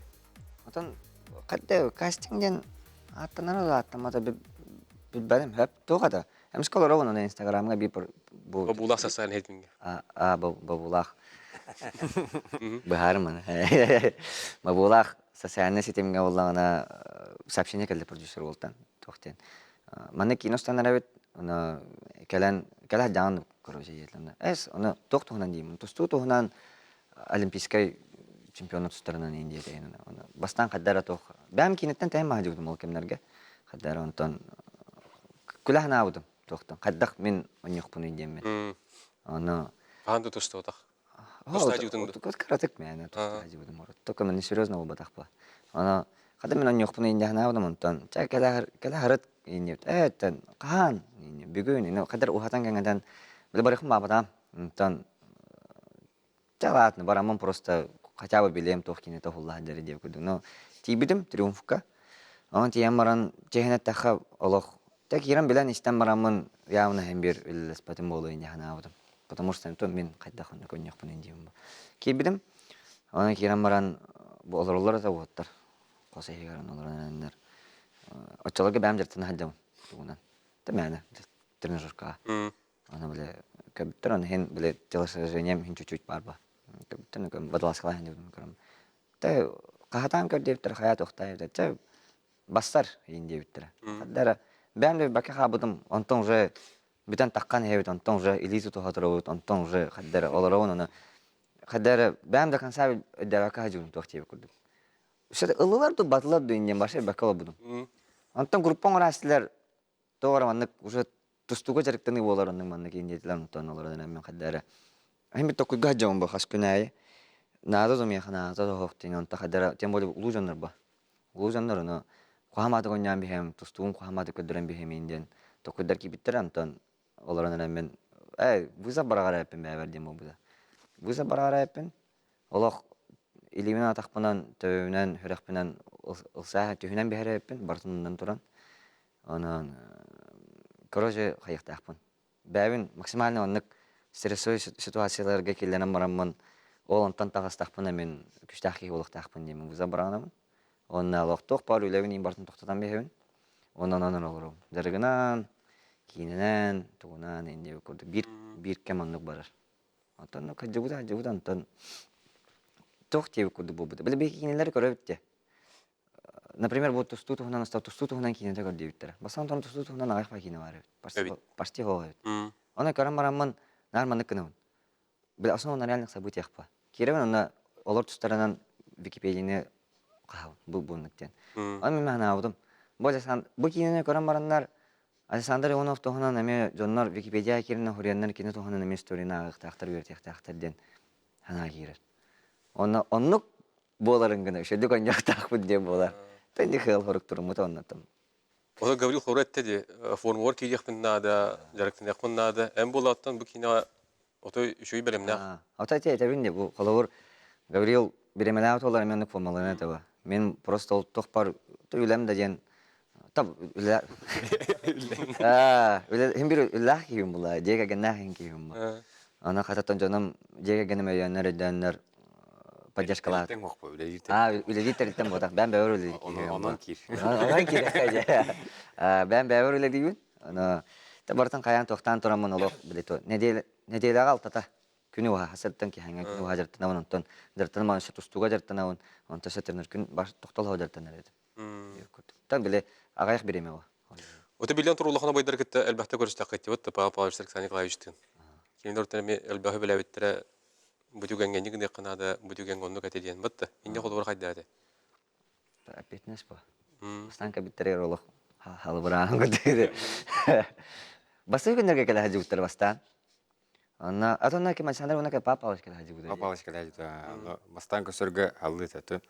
Отон хайда кастинг диэн ааттанара да ааттаммата билбэтим хөп туох ата эмискэ олоробун аны инстаграмҥа биир бу Бобуулаах социальнай ситимҥэ. А бобуулаах быһаарым аны бобуулаах социальнай ситимҥэ буоллаҕына сообщение кэллэ продюсер уолтан туох диэн манна кино устанар эбит ону кэлэн кэлэ сылдьаҕын короче диэтилэр эс ону туох туһунан диибин тустуу туһунан олимпийскай чемпионат тустарынан Индия тэйэн бастаан хайда эрэ туох бэйэм киинэттэн тэйэн маһадьыбытым ол кэмнэргэ хайда эрэ онтон күлэ санаабытым туохтан хайдах мин онньуохпунуй диэммин ону хаһан да тустубатах кыратык мээнэ тустаадьыбытым только мен серьезно буолбатах ба ону хата мин онньуохпунуй инде санаабытым онтон чэ кэлэ харыт иннибит ээ хаһан бүгүн хайдар уһатан кэҥэтэн били барыхым баабатаам онтон Чэ ладно, бараммын просто хотя бы билиэм туох кинитэ уһуллаһан дьэрэ диэбит курдук. Но тиийбитим Триумфка. Онон тиийэн баран чиэһин эттэххэ олох тэ киирэн билэн истэн бараммын явно иһин биир үлэлэспэтим буолуо инде санаабытым. Потому что то мин хайдах онно көнньүөхпүнүй диибин. Киирбитим. Онон киирэн баран бу олороллор этэ уоттар. Хос иһигэр олорон эрэннэр. Оччолорго бэйэм дьарыктана сылдьабын тугунан. Тэ мээнэ тренажеркаҕа. Аны били көбүттэр оны иһин били телосложением иһин чуть-чуть баар ба. Көбүттэн водолазкалаах иһин көрөм. Тэ хаһатаан көр диэбиттэр хайа туохтаа эбитэ. Чэ бастар иһин диэбиттэрэ. Хаддара бэйэм да бакка хаабытым онтон уже бүтэн таххан иһэбит онтон уже илии тутуһа турабыт онтон уже хаддара олоробун ону хаддара бэйэм до конца өйдөөбөккө сылдьыбытым туох диэбит курдук. Ыллылар ду батылар ду инньэн баша бакка олорбутум. Онтон группа оҥорааччылар Тоҕо эрэ маннык уже тустууга дьарыктаныы буолар оннук маннык индиэтилэр онтон олорон эрэ мин хайда эрэ иһин бит токуйга сылдьабын бу хас күн аайы наада да миэхэ наада да оһох диэн онто хайда эрэ тем более улуу дьоннор ба улуу дьоннор ону куһаамаатык оонньоон биһэм тустуум куһаамаатык көрдөрөн биһэмиин диэн токуйдар киирбиттэрэ онтон олорон эрэ мин ээ вызов бараҕар эппин бэйэбэр диэн буолбута вызов бараҕар эппин Олох илиибинэн-атахпынан, төбөбүнэн, сүрэхпинэн ылсаа түһүнэн биһэр эбиппин, барытын умнан туран. Онон, короче, хайыахтаахпын. Бэйэбин максимально оннук стрессовый ситуацияларга киллэрэн бараммын, ол онтон таҕыстахпына мин күстээх киһи буолуохтаахпын диэммин вызов быраҕынабын. Уонна олохтуох баар үлэбин иин барытын тохтотон биһэбин. Онон онон олоробун. Дьарыгынан, киинэнэн, тугунан инньэ курдук биир биир кэм оннук барар. Онтон кырдьыбыта кырдьыбыта онтон туох диэбит курдук буолбута. Били биһиги кинилэри көрөбүт дии. Например, вот тустуу туһунан тустуу туһунан киинэтэ көр диэбиттэрэ. Бастаан онтон тустуу туһунан аҕыйах киинэ баар эбит. Почти суох эбит. Онон көрөн бараммын наар маннык гынабын. Били основа на реальных событиях па. Киирэбин онно олор тустарынан Википедияны хаһабын бу буоннук диэн. Онон мин санаабытым. Бу бу киинэни көрөн бараннар Александр Иванов туһунан эмиэ дьоннор Википедия кииринэ суруйаннар кини туһунан эмиэ историяны ааҕыахтаахтар, үөрэтиэхтээхтэр диэн санаа киирэр. Онно оннук буоларын гына үчүгүйдүк оонньуохтаахпыт диэн буолар. Тэнник ыал хорук туруммута оннотум. Ону Гаврил Хору этте дии, формугар киириэхпин наада, дьарыктаныахпын наада. Эн буолааттан бу киинэҕэ отой үчүгэй бэлэмнээх. Ото эти этэбин де бу холобур Гаврил биремэлээх туолар эмиэ оннук формалана этэ Мин просто ол тохпар үлэм да диэн Таб үлэ үлэ хим бир үллээх киһим була дьиэ кэргэннээх киһим бу. Аны хататтан дьонум дьиэ кэргэним өйөөннөр өйдөөннөр. Поддержкалаат. Аа, үлэлиир тэрилтэн буотах. Бэм бэбэр үлэлиир. Онон киир. Онон киир. Бэм бэбэр үлэлиибин. Аны барытын хайаан туохтаан тураммын олох биле неделя неделяҕа алтата күнү уһа сыртан киһэҥҥэ күнү уһа дьарыктанабын онтон дьарыктанабын өссө тустууга дьарыктанабын онтон сэтэрнэр күн тохтолоһо дьарыктанар этим. Тан биле аҕайах бириэмэ о. Ота биллэн тур улахан абайдар кытта элбэхтэ көрүстэххит Павел Павлович Александр Николаевичтыын. Кинилэр ортон эми элбэхи билээбиттэрэ бу түгэҥҥэ инник гыныахха наада, бу түгэҥҥэ оннук этэ диэн. Батта, инне холобур хайда этэ? Ответственность по. Бастаан кэбиттэригэр олох халыбыраан көрдүгү. Бастакы күннэргэ кэлэ сылдьыбыттар бастаан. Онно атонна ким Александр уонна Павел Павлович кэлэ сылдьыбыта. Павел Павлович кэлэ сылдьыбыта. Бастаан көрсөргө аллыы этэ.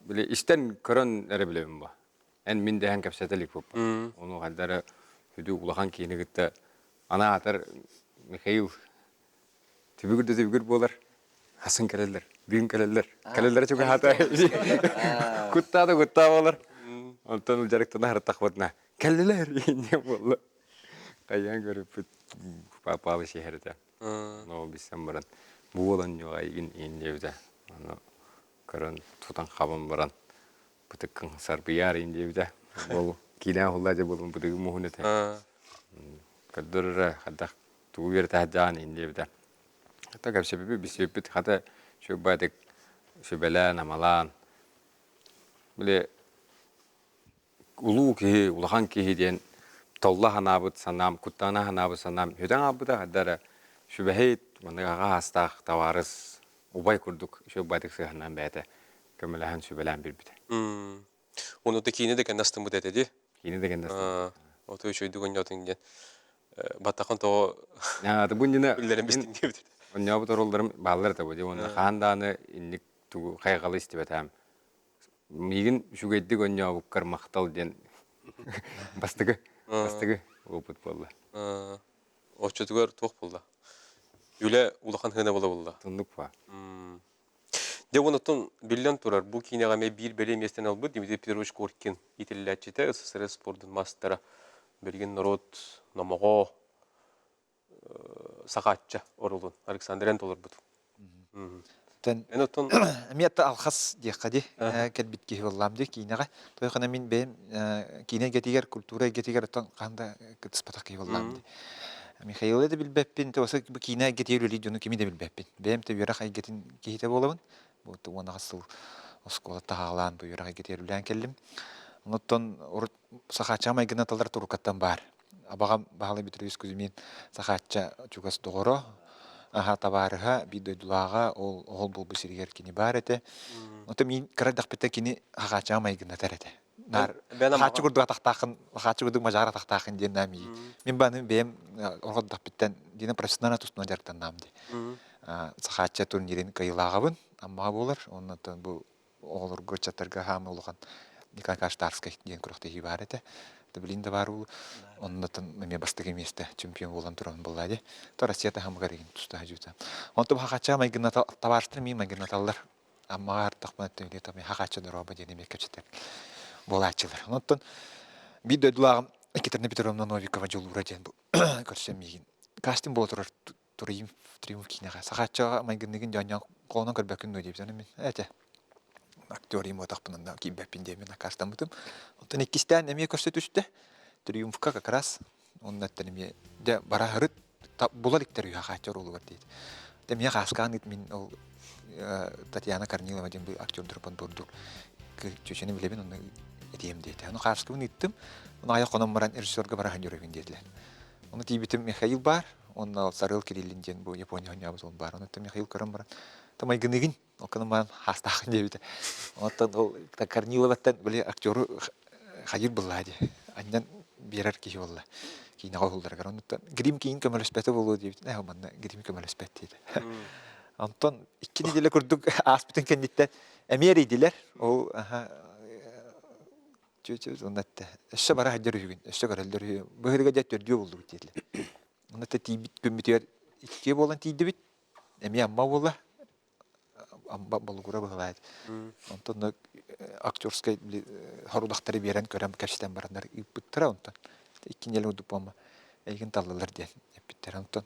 Били истэн көрөн эрэ билэбин бу. Эн мин дэһэн кэпсэтэ илик буппа. Ону хайдары сүдү улахан киини кытта анаатар Михаил Түбүгүр да түбүгүр буолар. Хасын кэлэллэр, бүгүн кэлэллэр. Кэлэллэрэ чугаһаата. Куттаа да куттаа буолар. Онтон дьарыктана хараттахпытына кэллилэр инньэ буолла. Хайаан көрүппүт папалы сиһэритэ. Но билсэн баран бу буолан ньуҕа игин иин диэбитэ. Аны көрөн тутан хабан баран бытыккын сарбыйаар иин диэбитэ. Ол киинэ уһулла дьэ буолун бытыгы муһун этэ. Көрдөр эрэ хайдах тугу үөрэтэ сылдьаҕын диэбитэ. Хата кэпсэппиппит, билсибиппит, хата сүбэтик сүбэлээн, амалаан, били улуу киһи, улахан киһи диэн толло санаабыт санаам, куттана санаабыт санаам сүтэн хаалбыта, хата эрэ сүбэһит, маннык аҕа аастаах табаарыс убай курдук сүбэтик сыһаннаан бэйэтэ көмөлөһөн сүбэлээн биэрбитэ. Уну да киинэ да кэннэ астыммыт этэ дии. Киинэ да кэннэ астыммыт. Ото үчүгэйдик оонньоотуҥ диэн. Баттахан тоҕо бу иннинэ үллэрин бистиҥ диэбит. Онньообут оруолларым бааллар этэ бу дии. Уонна хаһан даҕаны инник тугу хайҕалы истибэтэм. Миигин үчүгэйдик оонньообуккар махтал диэн бастакы бастакы опыт буолла. Оччотугар туох буолла? Үлэ улахан хына буола буолла. Туннук ба. Дьэ онтон биллэн турар, бу киинэҕэ эмиэ биир бэлиэ миэстэни ылбыт Дмитрий Петрович Коркин иитиллээччитэ, СССР спордун маастара, билигин норуот номоҕо сахаачча оруолун Александр Эн толорбут. Эн оттон эмиэ алхас диэххэ дии кэлбит киһи буоллаам дии киинэҕэ. Тойхана мин бэйэм киинэ эйгэтигэр, культура эйгэтигэр оттон хаһан да кыттыспатах киһи буоллаам дии. Михаилы да билбэппин, то бу киинэ эйгэтигэр үлэлиир дьону кими да билбэппин. Бэйэм да үөрэх эйгэтин киһитэ буолабын. Бу 18 сыл оскуола таһаалаан бу үөрэх эйгэтигэр үлэлээн кэллим. Онуттан урут Сахаачча майгына талар турукаттан баар. Абаҕам Баһылай Петрович Кузьмин Сахаачча чугас доҕоро, аһа табаарыһа, биир дойдулааҕа, ол оһол буолбут сиригэр кини баар этэ. Оттон мин кыра эрдэхпиттэн кини Сахааччаҕа майгыннатар этэ. Наар хааччы курдук атахтааххын, хааччы курдук мадьаар атахтааххын диэн наам миигин. Мин бааны бэйэм орҕордохпиттэн Дина профессионально тустууна дьарыктаннаам дии. Сахаачча турнирин кыайыылааҕабын, Аммаҕа буолар. Оннуттан бу оҕолорго, ыччаттарга хаамы улахан Николай Каштарскай диэн күрэхтэһии баар этэ. Билин да баар оннуттан эмиэ бастакы миэстэ чемпион буолан туран буолла дии. То Россия таһымыгар игин туста дьута. Онтон хахачча майгыннатал табаарыстар миин майгыннаталлар. Аммаҕа артахпына төһөлүү там хахачча дороба диэн эмиэ кэпсэтэр буолааччылар. Онтон биир дойдулааҕым Екатерина Петровна Новикова Дьулуура диэн бу көрсөн миигин кастинг буола турар Триумф Триумф киинэҕэ Сахааччаҕа майгынныгын дьонньоон холонон көрбөккүн дуо диэбит. Ону мин этэ актер буотахпын онно киирбэппин диэммин аккаастаммытым. Оттон иккистээн эмиэ көрсө түстэ. Триумфка как раз онно эттэн эмиэ дьэ бараһырыт була иликтэр үһэ хаачча оруолугар диэт. Дьэ миэхэ хааскаан ыыт мин ол Татьяна Корнилова диэн бу актердарбын бурдук чүчэни билэбин онно этиэм диэтэ. Ону хааскабын ыыттым. Ону айах хонон баран режиссерга бараһын дьөрөбүн диэтилэр. Ону тиийбитим Михаил баар, уонна Сарыал Кириллин диэн бу Япония оонньообут уол баар. Ону Михаил көрөн баран, «Та майгыныгын, ол гынан баран хаастаахын» диэбитэ. Оттон ол Корниловаттан били актеру хайыр буллаа дии. Анньан биэрэр киһи буолла. Киинэҕэ уһулларыгар. Оннуттан грим киин көмөлөспөтө буолуо диэбит. Ээ, манна грим көмөлөспөт диэтэ. Онтон икки неделя курдук ааспытын кэнниттэн эмиэ эрийдилэр. Ол чү-чү уонна эттэ өссө бара сылдьар үһүгүн, өссө көрөллөр үһү. Быһыыга дьэ төрдүө буллубут диэтилэр. Онно тиийбит күммүтүгэр иккиэ буолан тиийдибит. Эмиэ Амма буолла. Амма Болугура быһылаайт. Онтон актерскай хорудахтары биэрэн көрөн кэпсэтэн бараннар ыыппыттара онтон. Икки неделя курдук буолма эйигин таллылар диэн эппиттэр. Онтон.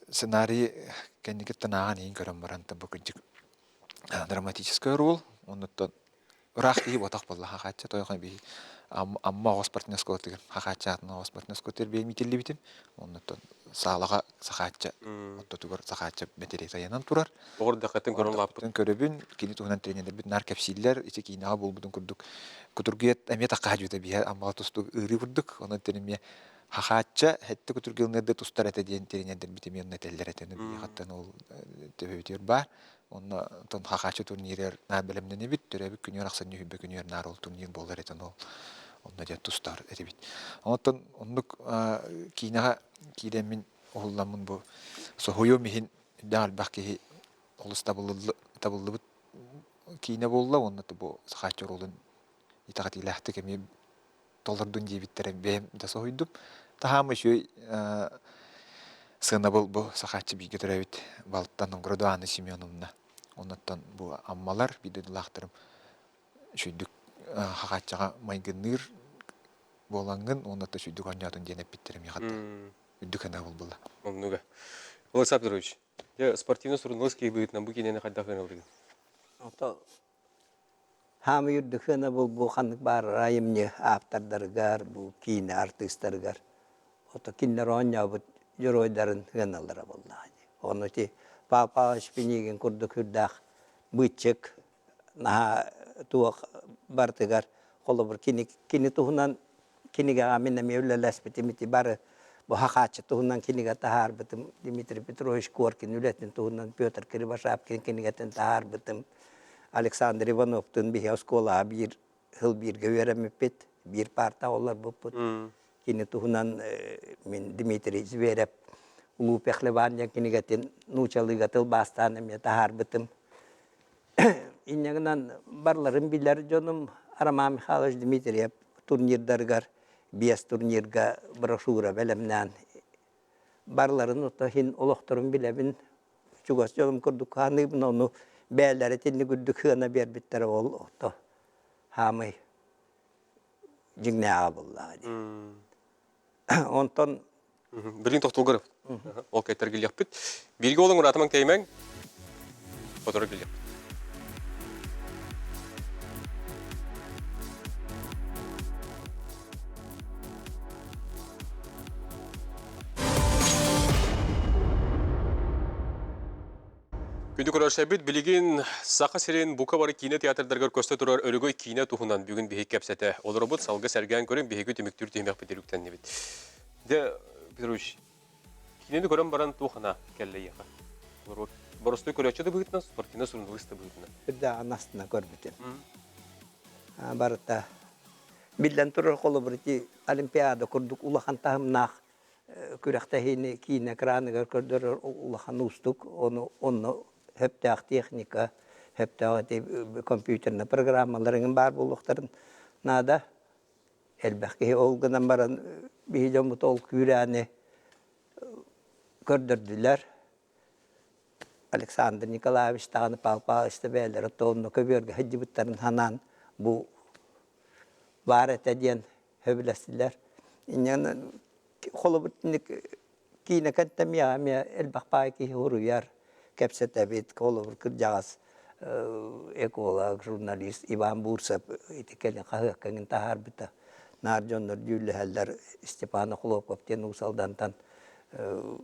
Сценарий кэнникиттэн ааҕан иһин көрөн баран бу кырдьык драматическай роль оннуттан ыраах киһи буотах буолла хахааччы тойхон биһи Амма оҕо спортивнай оскуолатыгар хахааччы аатын оҕо спортивнай оскуолатыгар биэм иитиллибитим оннуттан саалаҕа сахаачча оттотугар сахаачча мэтириэт айанан турар Оҕурдаххытын көрөн лааппыт. Көрөбүн, кини туһунан тренердэрбит наар кэпсииллэр, ити киинэҕэ буолбутун курдук кутургуйат эмиэ таххаһа дьүтэ биһэ Аммаҕа тустуу ыарыы курдук, онон эмиэ хахаачча хэттэ кутургуйалынырда тустар этэ диэн тренердэрбит эмиэ онно этэллэр этэ, биһиэхэттэн ол төбөбүтүгэр баар. Онно онтон хахааччы турнирыгар наар бэлэмнэнэбит, төрөөбүт күнүгэр ахсынньы үһүбэ күнүгэр наар ол турнир буолар этэ, ол онно диэн тустар этибит. Онтон оннук киинэҕэ киирэммин уһулламмын бу соһуйуом иһин үрдээх элбэх киһи олус табыллыбыт киинэ буолла уонна бу Сахааччы оруолун итэҕэтиилээхтик эмиэ толордун диэбиттэрэ бэйэм да соһуйдум. Таһаама үчүгэй сыанабыл бу Сахааччы бииргэ төрөөбүт балтан Новгородова Анна Семеновна. Оннуттан бу Аммалар биир дойдулаахтарым үчүгдүк Хахааччаҕа майгынныыр буолаҥҥын уонна да үчүгдүк оонньоотун диэн эппиттэрэ миэхэ үрдүк ана буолла. Оннуга. Владислав Петрович, дьэ спортивный суруналыыс киһи быһыытынан бу киинэни хайдах ыаналыыгын? Ото хаамый үрдүк сыанабыл бу ханнык баарар айымньы ааптардарыгар, бу киинэ артыыстарыгар ото кинилэр оонньообут дьоруойдарын сыаналара буоллаҕа дии. Ону ити Павел Павлович Пинигин курдук үрдээх быыччык наһаа туох барытыгар холобур кини кини туһунан кинигэҕэ мин эмиэ үлэлэспитим ити бары бу хахааччы туһунан кинигэ таһаарбытым Дмитрий Петрович Коркин үлэтин туһунан Петр Кривошапкин кинигэтин таһаарбытым Александр Ивановтыын биһи оскуолаҕа биир сыл бииргэ үөрэммиппит биир паарта олорбуппут кини туһунан мин Дмитрий Зверев Улуу Пехлеван диэн кинигэтин нуучалыыга тылбаастаан эмиэ таһаарбытым Инньэ гынан барыларын билэр дьонум Роман Михайлович Дмитриев турнирдарыгар биэс турнирга брошюра бэлэмнээн барыларын ото иһин олохторун билэбин чугас дьонум курдук ханыыбын ону бэйэлэрэ итинник үрдүк сыана биэрбиттэрэ ол ото хаамый дьиҥнээҕэ буоллаҕа дии. Онтон Билин тохтуулгар ол кэттэргилиэхпит. Бииргэ олоҥ ураатымаҥ тэйимэҥ, сотору кэлиэхпит. Күндү көрөөччүлэрбит, билигин Саха сирин бука бары киинэ театрдарыгар көстө турар Өрөгөй киинэ туһунан бүгүн биһиги кэпсэтэ олоробут. Салгы сэргээн көрүн биһиги түмүктүүр түһүмэхпит үктэннибит. Дьэ, Петрович, киинэни көрөн баран туох ана кэллэ эйиэхэ? Боростуой көрөөччү да быһыытынан, спортивнай суруналыыс да быһыытынан. Үрдээҕин астына көрбүтүм. Барыта биллэн турар холобур ити Олимпиада курдук улахан таһымнаах күрэхтэһиини киинэ экраныгар көрдөрөр улахан уустук. Ону онно сөптөөх техника, сөптөөх ити компьютернай программалар эҥин баар буолуохтарын наада. Элбэх киһи ол гынан баран биһи дьоммут ол күүрээни көрдөрдүлэр. Александр Николаевич даҕаны Павел Павлович да бэйэлэрэ онно көбүөргэ сылдьыбыттарын санаан бу баар этэ диэн сөбүлэстилэр. Инньэ холобур итинник киинэ кэнтэ миэхэ эмиэ элбэх баай киһи суруйар, кэпсэтэбит. Холобур кырдьаҕас эколог, журналист Иван Бурцев ити кэлин хаһыакка эҥин таһаарбыта. Наар дьоннор дьүүллэһэллэр Степан Охлопков диэн Уус Алдантан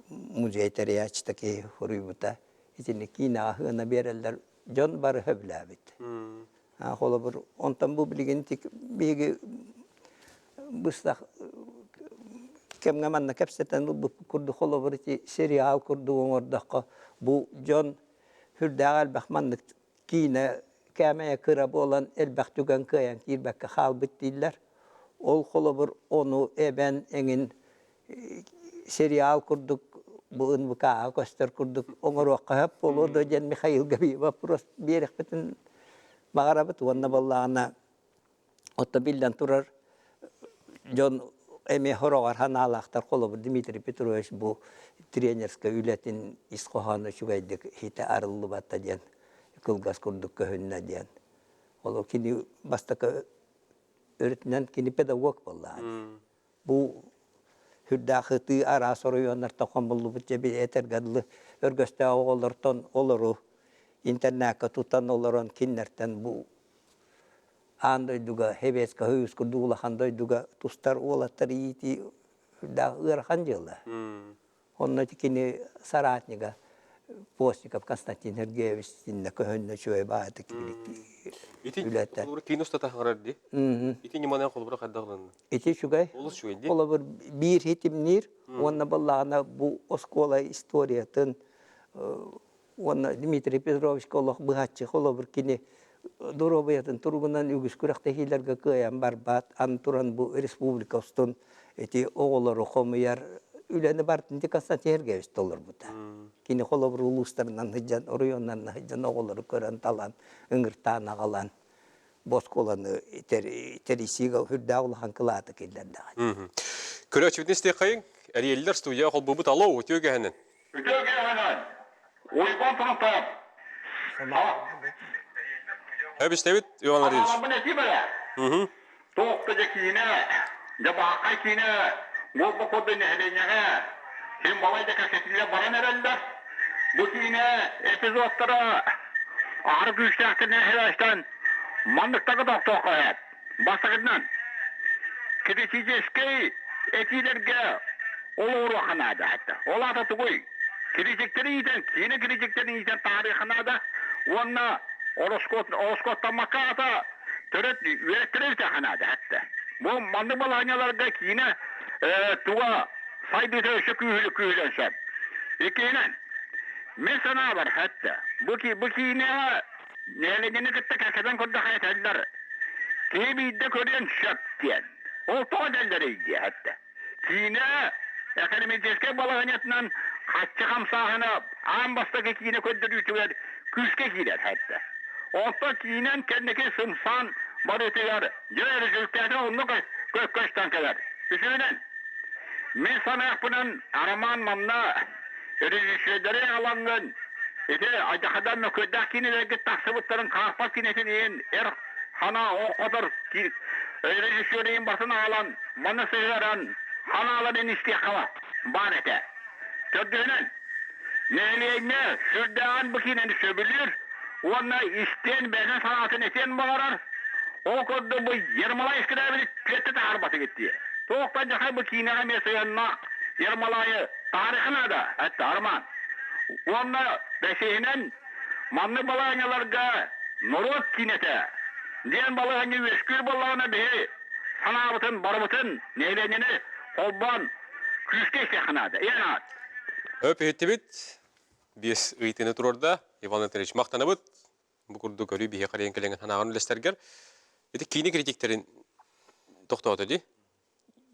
музей тэрийээччитэ киһи суруйбута. Итинник киинэҕэ сыана биэрэллэр дьон бары сөбүлээбит. Холобур, онтон бу билигин биһиги быстах кэмҥэ манна кэпсэтэн ылбыт курдук холобур ити сериал курдук оҥордоххо бу дьон сүрдээх элбэх маннык киинэ кээмэйэ кыра буолан элбэх түгэн кыайан киирбэккэ хаалбыт дииллэр. Ол холобур ону эбэн эҥин сериал курдук бу НВК-ҕа көстөр курдук оҥоруохха сөп буолуо дуо диэн Михаилга вопрос биэриэхпитин баҕарабыт уонна буоллаҕына отто биллэн турар дьон эмиэ сороҕор санаалаахтар холобур Дмитрий Петрович бу тренерскэй үлэтин ис хоһооно үчүгэйдик хитэ арыллыбата диэн кылгас курдук көһүннэ диэн ол кини бастакы өрүтүнэн кини педагог буоллаҕа Бу Хүрдээх ытыы араас оройуоннартан хомуллубут дьэ этэргэ дылы өргөстөөх оҕолортон олору интернакка тутан олорон кинилэртэн бу аан дойдуга Советскай Союз курдук улахан дойдуга тустар уолаттар иитии үрдээх ыарахан дьыала. Онно кини соратнига Постников Константин Сергеевич иннэ көһөннө үчүгэй баайытык Ити үлэттэн. холобура киин устата хаҥарар дии. Ити ньыманан холобура хайдах ылынна? Ити үчүгэй. Олус үчүгэй дии. Холобур биир хитимниир уонна баллаҕына бу оскуола историятын Уонна Дмитрий Петровичка олох быһаччы холобур кини доруобуйатын туругунан үгүс күрэхтэһиилэргэ кыайан барбат, аны туран бу республика устун ити оҕолору хомуйар үлэни барытын ити Константин Сергеевич толорбута. Кини холобур улуустарынан сылдьан, оройуоннарынан сылдьан оҕолору көрөн талан, ыҥыртаан аҕалан бу оскуоланы тэрийсиигэ үрдээх улахан кылааты киллэрдэҕэ. Көрөөччүбүтүн истиэххэйиҥ. Эриэллэр студия холбуубут. Алло, үтүө кэһэнин. Үтүө киэһэнэн! Уйбан Турутаев. Эбистэбит, Иван Андреевич. Аналабын этиим эрэ. Туох да дьэ киинэ, дьэ баахай киинэ буолба курдук нэһилиэнньэҕэ син балай да кэпсэтиилэр баран эрэллэр. Бу киинэ эпизодтара аһары күүстээхтэр нэһилиэктэн манныктарга тохтуохха сөп. Бастакытынан, критическэй этиилэргэ олоҕуруохха наада этэ. Ол аата тугуй? Критиктэри иитэн, киинэ критиктерин иитэн таһаарыахха наада уонна ороскуоттаммакка аата төрөт үөрэттэрэ илтэххэ наада этэ. Бу маннык балаһыанньаларга киинэ туга сайдыыта өссө күүһүлүн сөп. Иккиһинэн, мин санаабар этэ, бу, бу киинэҕэ Нэһилиэнньэни кытта кэпсэтэн көрдөххө этэллэр, киһи биирдэ көрүөн сөп диэн. Ол тоҕо этэллэрий диэ эттэ. Киинэ экономическай балаһыанньатынан хаччы хамсааһына аан бастакы киинэ көрдөрүүтүгэр күүскэ киирэр эттэ. Онтон киинэн кэнники сымсаан барыытыгар дьэ результата оннук көстөн кэлэр. Үсүһүнэн, мин санаахпынан Арамаан манна режиссердэри аҕалаҥҥын ити алдьархайдаан мөккүөрдээх киинэлэргэ тахсыбыттарын хаахпат кинэтин иһин эр хана хотор режиссерин батын аҕалан маны сыһыаран ханааларын истиэххэ баар этэ. Төрдүһүнэн, нэһилиэнньэ сүрдээҕин бу киинэни сөбүлүүр уонна истиэн бэйэтин санаатын этиэн баҕарар. Ол курдук бу Ермолай Скрябин түөттэ таһаарбатыгыт дии. Туохтан дьахай бу киинэҕэ эмиэ сыһыаннаах Ермолайы Таарыха наада, эттэ Арман. Уонна бэсиһинэн, маннык балаһыанньаларга норуот киинэтэ диэн балаһыанньа үөскүүр буоллаҕына биһи санаабытын барыбытын нэһилиэнньэни холбоон күүскэ истиэххэ наада. Иэн аат. Өп иһиттибит. Биэс ыйытыыны туруорда. Иван Анатольевич махтанабыт. Бу курдук өрүү биһиэхэ кэлэн кэлэҥин санааҕын үллэстэргэр. Ити киинэ критиктерин тохтоото дии.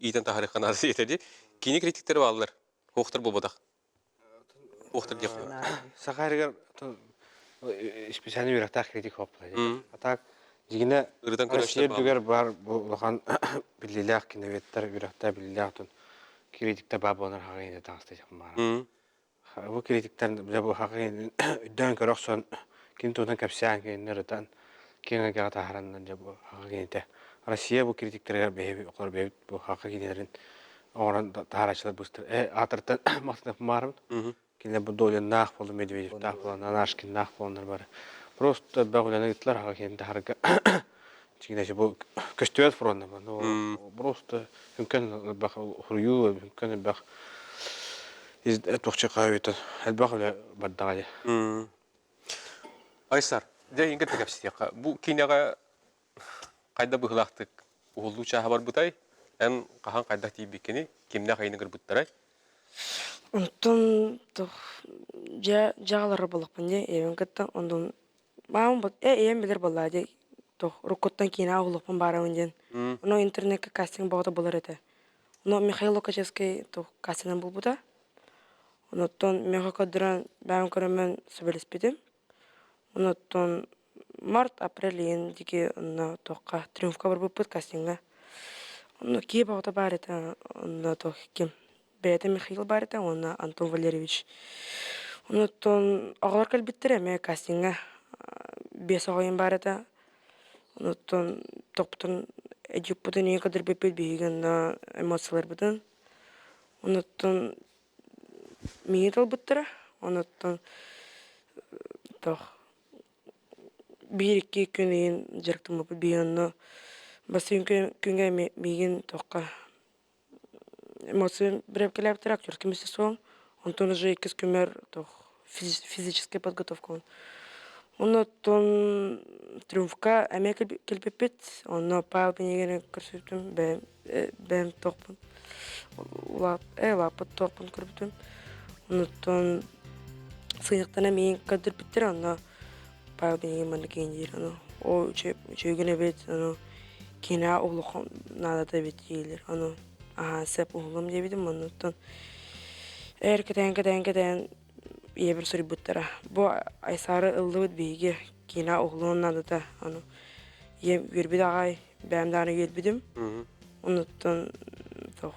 Иитэн таһаарыахха наада диэтэ дии. Киинэ критиктэрэ бааллар. Хуохтар буолбатах. Хуохтар диэх Саха сиригэр специальный үөрэхтээх критик хоп А так дьигинэ Ырытан Россия көрөөччүлэр үрдүгэр баар бу улахан биллиилээх киноведтар үөрэхтээх биллиилээх отон критиктэр баар буоланнар хаҕыйыны таҕыста баара. Бу критиктэр дьэ бу хаҕыйын өйдөөн көрө охсон кини туһунан кэпсээн кинини ырытан киэҥ эйгэҕэ таһаараннар дьэ бу хаҕа кинитэ Россия бу критиктэригэр бэйэбит оҕолор бэйэбит бу хаҕа кинилэрин оҥорон таһаарааччылар быстар э аатыртан махтанаппын баарбын кинилэр бу Долиннаах буолла Медведевтаах буолла Нанашкиннаах буоланнар бары просто элбэх үлэни ыыттылар хаҕа кинини таһаарга Дьиҥинэ бу көстүбэт фронна просто үҥкэн элбэх хуруйуу, үҥкэн элбэх туохча хаайыытын элбэх үлэ бардаҕа дии. Айсар, дьэ иҥкэ кэпсэтиэххэ. Бу киинэҕэ хайда быһыылаахтык уһуллуу чааһа барбытай? Эн хаһан хайдах тиийбиккиний? Кимнээх эйини кырбыттарай? Онтон туох дьэ дьаҕалара буоллахпын дии ийэбин кытта онтон Маамам э ийэм билэр буоллаа дии туох уруккуттан киинэҕэ уһулуохпун баарабын диэн. Ону интернеккэ кастинг бөҕөтө булар этэ. Ону Михаил Лукачевскай туох кастинын булбута. Онуттан миэхэ көрдөрөн бэйэм көрөммүн сөбүлэспитим. Онуттан март, апрель ыйын диэки онно туохха Триумфка барбыппыт кастиҥҥа. Онно киһи бөҕөтө баар этэ онно туох ким бэйэтэ Михаил баар этэ уонна Антон Валерьевич. Онуттан оҕолор кэлбиттэрэ эмиэ кастиҥҥа биэс оҕо баар этэ. Онуттан тохпутун эдьииппитин ийэ көрдөрбүппүт биһиги онно эмоцияларбытын. Онуттан миигин талбыттара. Онуттан туох биир-икки күн иһин дьарыктаммыппыт биир онно бастакы күҥҥэ миигин туохха эмоциям бирээпкэлээбиттэрэ актерским мастерством. Онтон уже иккис күммэр туох физическая подготовка. Оннуттан Триумфка эмиэ кэлбиппит. Онно Павел Пинигини көрсүбүтүм, бэйэм бэйэм туохпун улааппыт туохпун көрбүтүм. Онуттан сыһыктана миигин көрдөрбүттэр, онно Павел Пинигин маннык диир, ону оо үчүгүн эбит, ону киинэҕэ уһулуохха наадата эбит дииллэр. Ону аһаа сөп уһулуом диэбитим, оннуттан эр кэтээн кэтээн кэтээн ийэбэр суруйбуттара. Бу Айсаары ыллыбыт биһиги киинэҕэ уһулуон наадата, ону ийэм үөрбүт аҕай, бэйэм даҕаны үөрбүтүм. Онуттан туох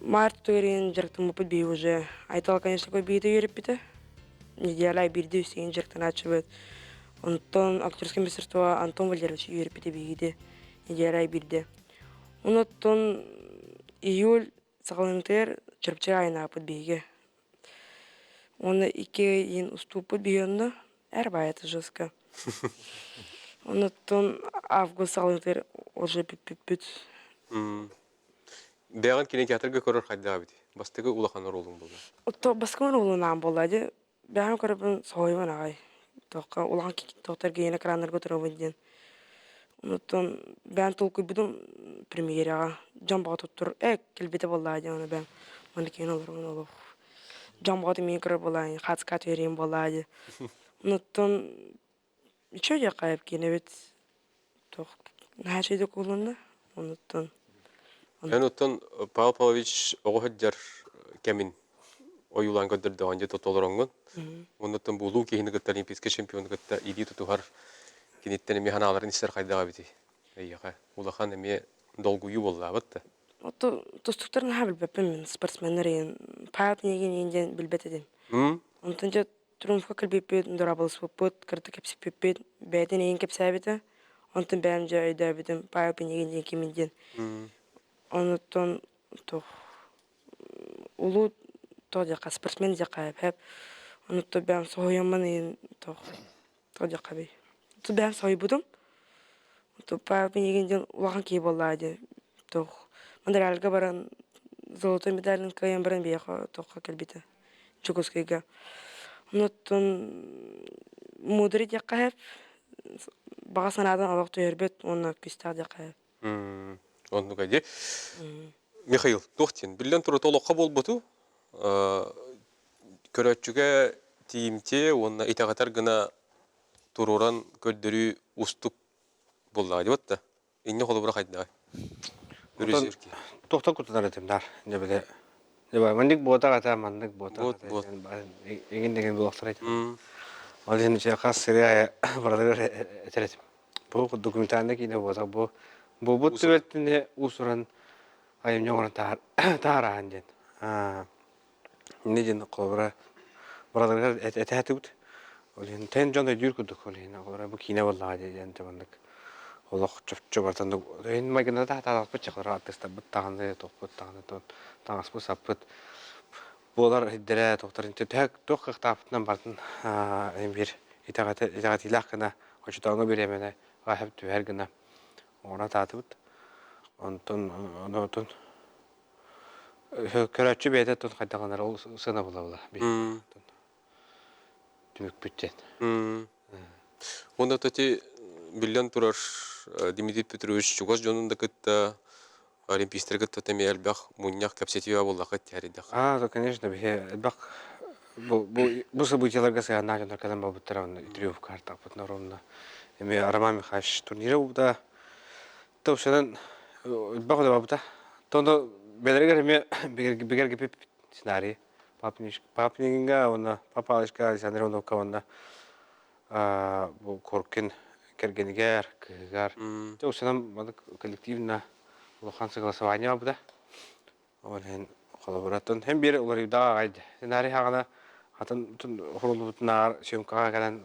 Март түгэрин дьарыктаммыппыт биһиги уже Айтал, конечно, биирдэ үөрэппитэ. Неделя биирдэ үстигин дьарыктанааччыбыт. Онтон актерское мастерство Антон Валерьевич үөрэппитэ биһигити неделя биирдэ. Онуттан июль саҕаланыытыгар Чурапчы айанааппыт биһиги. Уонна икки ыйын устууппут биһиги онно эр баайата жестко. Онуттан август саҕаланыытыгар уже бүппүппүт. Бэйэҕин кинотеатрга көрөр хайдах эбитий? Бастакы улахан оруолуҥ буолла. Отто бастакы оруолунаан буолла дии. Бэйэм көрөбүн соһуйбун аҕай. Туохха улахан туохтар киһини экраннарга турабын диэн. Онуттан бэйэм толкуйбутум премьераҕа дьон баҕа туттур ээ кэлбитэ буоллаа диэн ону бэйэм манна киһини олоробун олох дьон баҕата миигин көрөр буолаа хаацкаат үөрэйим буоллаа диэн. Онуттан үчүгэй диэххэ киинэбит туох наһаа үчүгэйдик уһулунна. Онуттан Эн оттон Павел Павлович оҕо сылдьар кэмин ойуулаан көрдөрдөҕүн дьэ толороҥҥун. Оннуттан бу улуу киһини кытта олимпийскай чемпиону кытта илии тутуһар киниттэн эмиэ санааларын истэр хайдах эбитий? Эйиэхэ улахан эмиэ долгуйуу буоллаабыт да. Ото тустуктарын наһаа билбэппин мин спортсменнар иһин Павел Пинигин иһин диэн билбэт этим. Онтон дьэ Триумфка кэлбиппит, дорооболоспуппут, кырдьык кэпсэппиппит, бэйэтин иһин кэпсээбитэ. Онтон бэйэм дьэ өйдөөбүтүм Павел Пинигин диэн кимин диэн. Онуттан туох улуу туох диэххэ спортсмен диэххэ эп. Онуттан бэйэм соһуйаммын иһин туох туох диэххэ эбий. Бэйэм соһуйбутум. Павел Пинигин диэн улахан киһи буоллаҕа диэн туох Монреальга баран золотой медалын кыайан баран биһиэхэ туохха кэлбитэ. Дьокуускайга. Онуттан мудрый диэххэ сөп, баҕа санаатын олох түһэрбэт уонна күүстээх диэххэ сөп. Оннук дии. Михаил, туох диэн, биллэн турар олоххо буолбуту көрөөччүгэ тиийимтиэ уонна итэҕэтэр гына туруоран көрдөрүү устук буоллаҕа дии да. Инньэ холобура хайдаҕай? Оттон туохтан куттанар этим даар. Дьэ били дьэ маннык буотах этэ, маннык буотах этэ. Эҥин деген буолуохтара этим. Ол иһин хас сырыы барыларыгар этэр этим. Бу документальный киинэ буотах бу буолбут түбэлтини уус-уран айымньы оҥорон таһаараһан диэн. Инньэ диэн холобура барыларыгар этээтибит. Ол иһин тэн дьон өйдүүр курдук ол иһин холобура бу киинэ буоллаҕа диэн маннык олох чопчу барытын иһин майгына да таалалпыт чахлара артыыстарбыт даҕаны туохпут даҕаны таҥаспыт саппыт буолар сирдэрэ туохтарын төһө туох кыахтаахпытынан барытын биир итэҕэтиилээх гына оччотооҕу бириэмэни сөп түбэһэр гына оҥоро сатаатыбыт. Онтон онтон Көрөөччү бэйэтэ оттон хайдах гынар ол сыанабыла була түмүкпүт диэн. Уонна ити биллэн турар Дмитрий Петрович чугас дьонун да кытта олимпийстары кытта эмиэ элбэх мунньах кэпсэтии буоллаххыт тэрийдэх. А, то, конечно, биһи элбэх бу бу бу событиеларга сыһыаннаах дьоннор кэлэн барбыттара онно триумфка артааппытын ровно эмиэ Роман Михайлович турнира буолбута Топсанан элбэх үлэ барбыта. Тоно бэлэригэр эмиэ бигэргиппит сценарий. Папнигинга уонна Папалышка Александр Ивановка уонна бу Коркин кэргэнигэр, кыһыгар. Топсанан маннык коллективно улахан согласование барбыта. Ол иһин холобураттан һэн биир уларыйдаах аҕай сценарий хаҕана атын хуруллубутунааҕар съемкаҕа кэлэн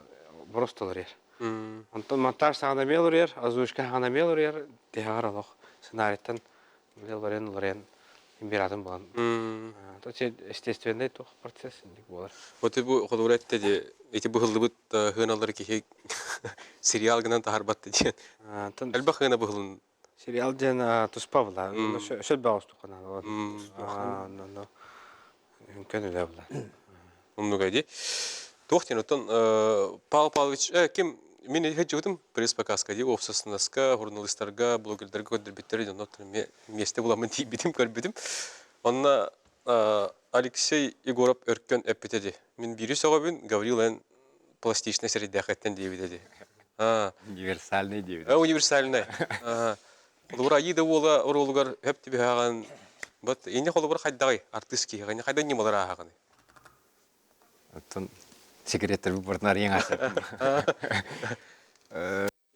просто уларыйар. Онтон монтаж саҕана эмиэ уларыйар, озвучка саҕана эмиэ уларыйар, тиһэҕэр олох сценарийтан уларыйан уларыйан Биир атын булан. То естественный туох процесс инник буолар. Вот бу холобура этте ди ити быһыллыбыт хыналары киһи сериал гынан таһарбат диэн. Элбэх хына быһылын. Сериал диэн туспа була. Сөт баҕас тухана. Үҥкөн үлэ була. Оннуга ди. Туох диэн оттон Павел Павлович ким мин иһэдьибитим пресс-показка ди уопсастынаска, журналистарга, блогердарга көрдөрбүттэр дьоннор миэстэ буламмын тиийбитим, көрбүтүм. Онно Алексей Егоров өркөн эппитэ ди. Мин биири сөҕөбүн, Гаврил эн пластичный сирэйдээхиттэн диэбитэ ди. Универсальный диэбитэ. Универсальный. Холобур, айыы да уола оруолугар хөп түбэһэҕин. Вот инни холобур хайдаҕый артыыс киһиэхэ инни хайда ньымалар ааһаҕыный? Оттон секреттер бу бартын арыйан аасаппын.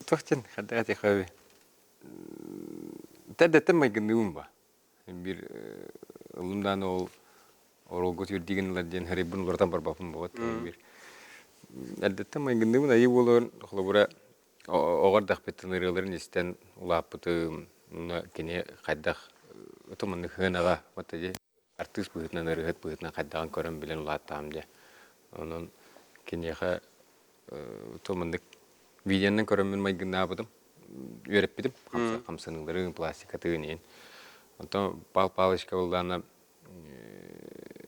Туох диэн хайдах этиэххэ Тэрдэттэн майгынныыбын ба. Биир ылым дааны ол оруолга түүрдиигин ылар диэн харыйбын уларытан барбаппын буолат. Биир эрдэттэн майгынныыбын айыы буоларын холобура оҕо эрдэхпиттэн ырыаларын истэн улааппытым. Уонна кини хайдах ытымыннык хыанаҕа вот артыыс быһыытынан, ырыаһыт быһыытынан хайдаҕын көрөн билэн улааттаҕым дьэ. Онон киниэхэ туманнык видеонан көрөммүн майгыннаабытым, үөрэппитим хамсаныыларын, пластикатын иһин. Онтон Пал Палычка буоллаҕына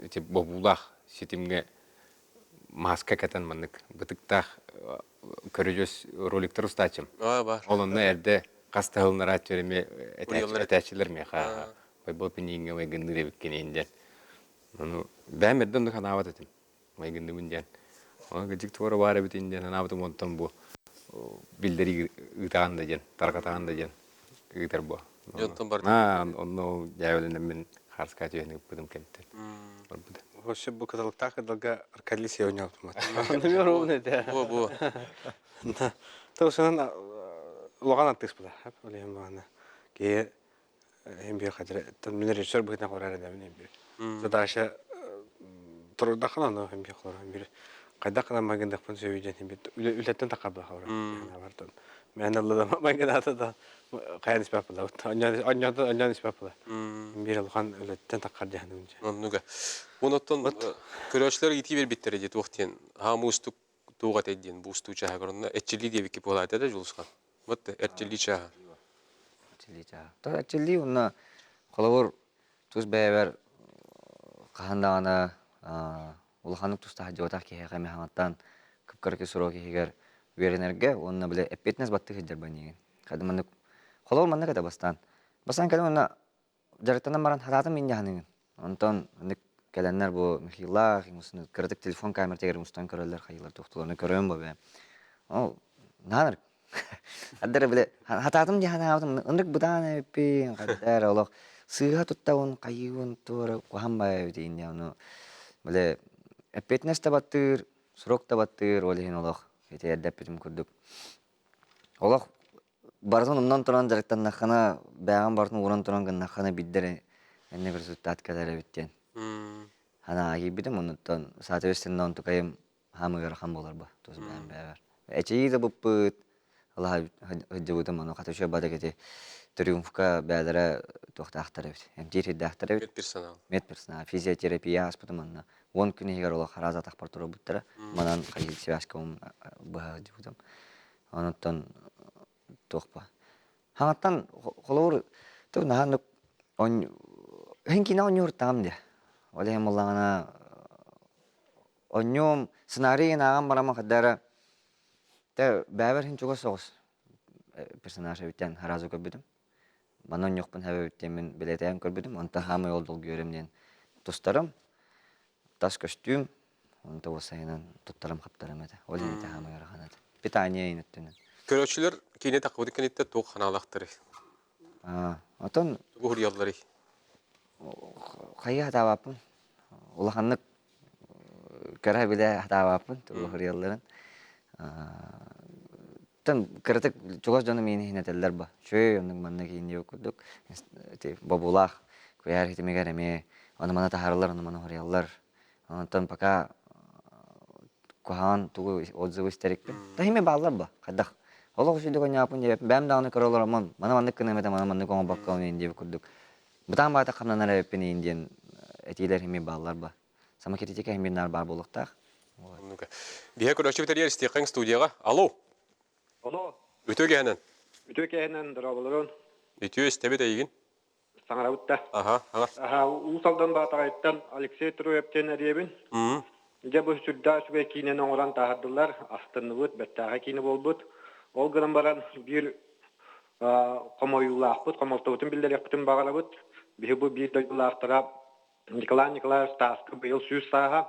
ити бобуулаах ситимҥэ маска кэтэн маннык бытыктаах көрүдьүөс роликтар устааччым. Ол онно эрдэ хас да сылыннарааччы эмиэ этээччилэр миэхэ Байбал пинииҥҥэ майгынныыр эбиккин иһин диэн. Ону бэйэм эрдэ оннук санаабат этим. Майгынныбын диэн. Ону кырдьык туора баар эбитин диэн санаабытым онтон бу биллэрии ыытаҕын да диэн, тарҕатаҕын да диэн ыытар буо. Дьонтон барда. Аа, онно дьээбэлэнэммин хаарыска түһэн ыыппытым кэнниттэн барбыта. Вообще бу кыталыктаах кырдалга Аркадий сегодня автомат. Номер ровно это. Бу бу. Тосунан улахан артыыс була. Олеем баана. Киһи Эм биир хадьара мин режиссер быһыытынан хорар эдэбин эм биир. Задача турдахына ону эм биир холор эм биир хайдах гынан майгындахпын сөбүй диэн эм биир үлэттэн таххарбах хабара. Барытын. Мен алла да майгынаата да хайан испэп була. Онньоон испэп була. Биир улахан үлэттэн таххар диэн. Оннуга. Онуттан көрөөччүлэр иитии бербиттэрэ дии туох диэн хаам уустук туох этэй диэн бу устуу чааһыгар онно эрчиллии диэбикки буолаата да Дьулусхан. Вот эрчиллии чааһа. Эрчиллии чааһа. То эрчиллии уонна холобур тус бэйэбэр хаһан даҕаны улаханнык тустаах дьыбатах киһиэхэ эмэ хаҥаттан кып-кыракый срок иһигэр үөрэнэргэ уонна бile эппиэтинэс баттыы сылдьар баннигин. Хады маннык холобур маннык этэ бастаан. Бастаан кэлэн уонна дьарыктанан баран хатаатым мин дьаһаныгын. Онтон ыннык кэлэннэр бу Михаиллаах кыратык телефон камератыгар устан көрөллөр хайыылар туохтуларны көрөм бу бэйэм. Ол наанар Аддара биле хатаатым дии санаабытым ынырык бытаан эбиппин хаддар олох сыыһа туттабын хайыыбын туора куһаҕан баайа эбит инде ону биле эппиэтинэс да баттыыр срок да баттыыр ол иһин олох ити эрдэ эппитим курдук олох барытын умнан туран дьарыктаннаххына, бэйэҕин барытын ууран туран гыннаххына биирдэ эрэ инник результат кэлэр эбит диэн санааҕа киирбитим. Оннуттан соответственно онтукайым хаам ыарахан буолар бу тус бэйэм бэйэбэр. Эчэйии да буппут, алаһа сылдьыбытым, ону хата үчүгэй бадык ити триумфка бэйэлэрэ туохтаахтар эбит, эмтиир сирдээхтэр эбит. Медперсонал. Медперсонал, физиотерапия ааспытым онно. 10 күн иһигэр олох араас атахпар турарбыттара. Манан хайыы связка быһа сылдьыбытым. Онуттан туох ба. Хаҥаттан холобур туг наһаа он киинэ оонньуур таам дии. Ол иһин буллаҕына онньуом сценарийын ааҕан бараммын хайда эрэ тэ бэйэбэр иһин чугас соҕус персонаж эбиттэн сразу көрбүтүм. Манна онньуохпун эбит диэммин билэтээн көрбүтүм. Онтон хаамай ол долгуйарым диэн тустарым. Тас көстүүм Онто уопсайынан туттарым-хаптарым этэ. Ол иһин этэ хаамай ыарахан этэ. Питание иһин өттүнэн. Көрөөччүлэр киинэ таххыбыт кэнниттэн туох ханаалаахтарый? Отон Тугу суруйалларый? хайыы сатаабаппын. Улаханнык кыра билэ сатаабаппын тугу суруйалларын. Тан кыратык чугас дьонум иһин иһин этэллэр ба. Чүөй оннук маннык иһин диэбит курдук ити бобуулаах куйаар ситимигэр эмиэ ону-маны таһаараллар, ону-маны суруйаллар. Онтон пока куһаҕан тугу отзывы истэрикпин. Таһиме бааллар ба, хайдах. Олох үчүгэй онньооппун диэбэппин. Бэйэм даҕаны көрө олороммун, маны маннык гыныам этэ, маны маннык оҥорбокко диэбит курдук. Бытаан баата хамнанар эбиппин иин диэн этиилэр хими бааллар ба. Самокритика химин наар баар буолуохтаах. Биһэ көрөөччү бүтэрийэр истиэххиҥ студияҕа. Алло. Алло. Үтүө кэһэнэн. Үтүө кэһэнэн, дорооболорун. Үтүө истэбит эйигин. Саҥарабыт да. Аха, аҥар. Аха, Уус Алдан Баатаҕайыттан Алексей Троев диэн эриэбин. Дьэ бу сүрдээх үчүгэй киинэни оҥорон таһаардылар, астынныбыт, бэртээхэй киинэ буолбут. Ол гынан баран биир хомойуулаахпыт, хомолтобутун биллэриэхпитин баҕарабыт. Биһи бу биир дойдулаахтара Николай Николаевич Тааскы быйыл 100 сааһа.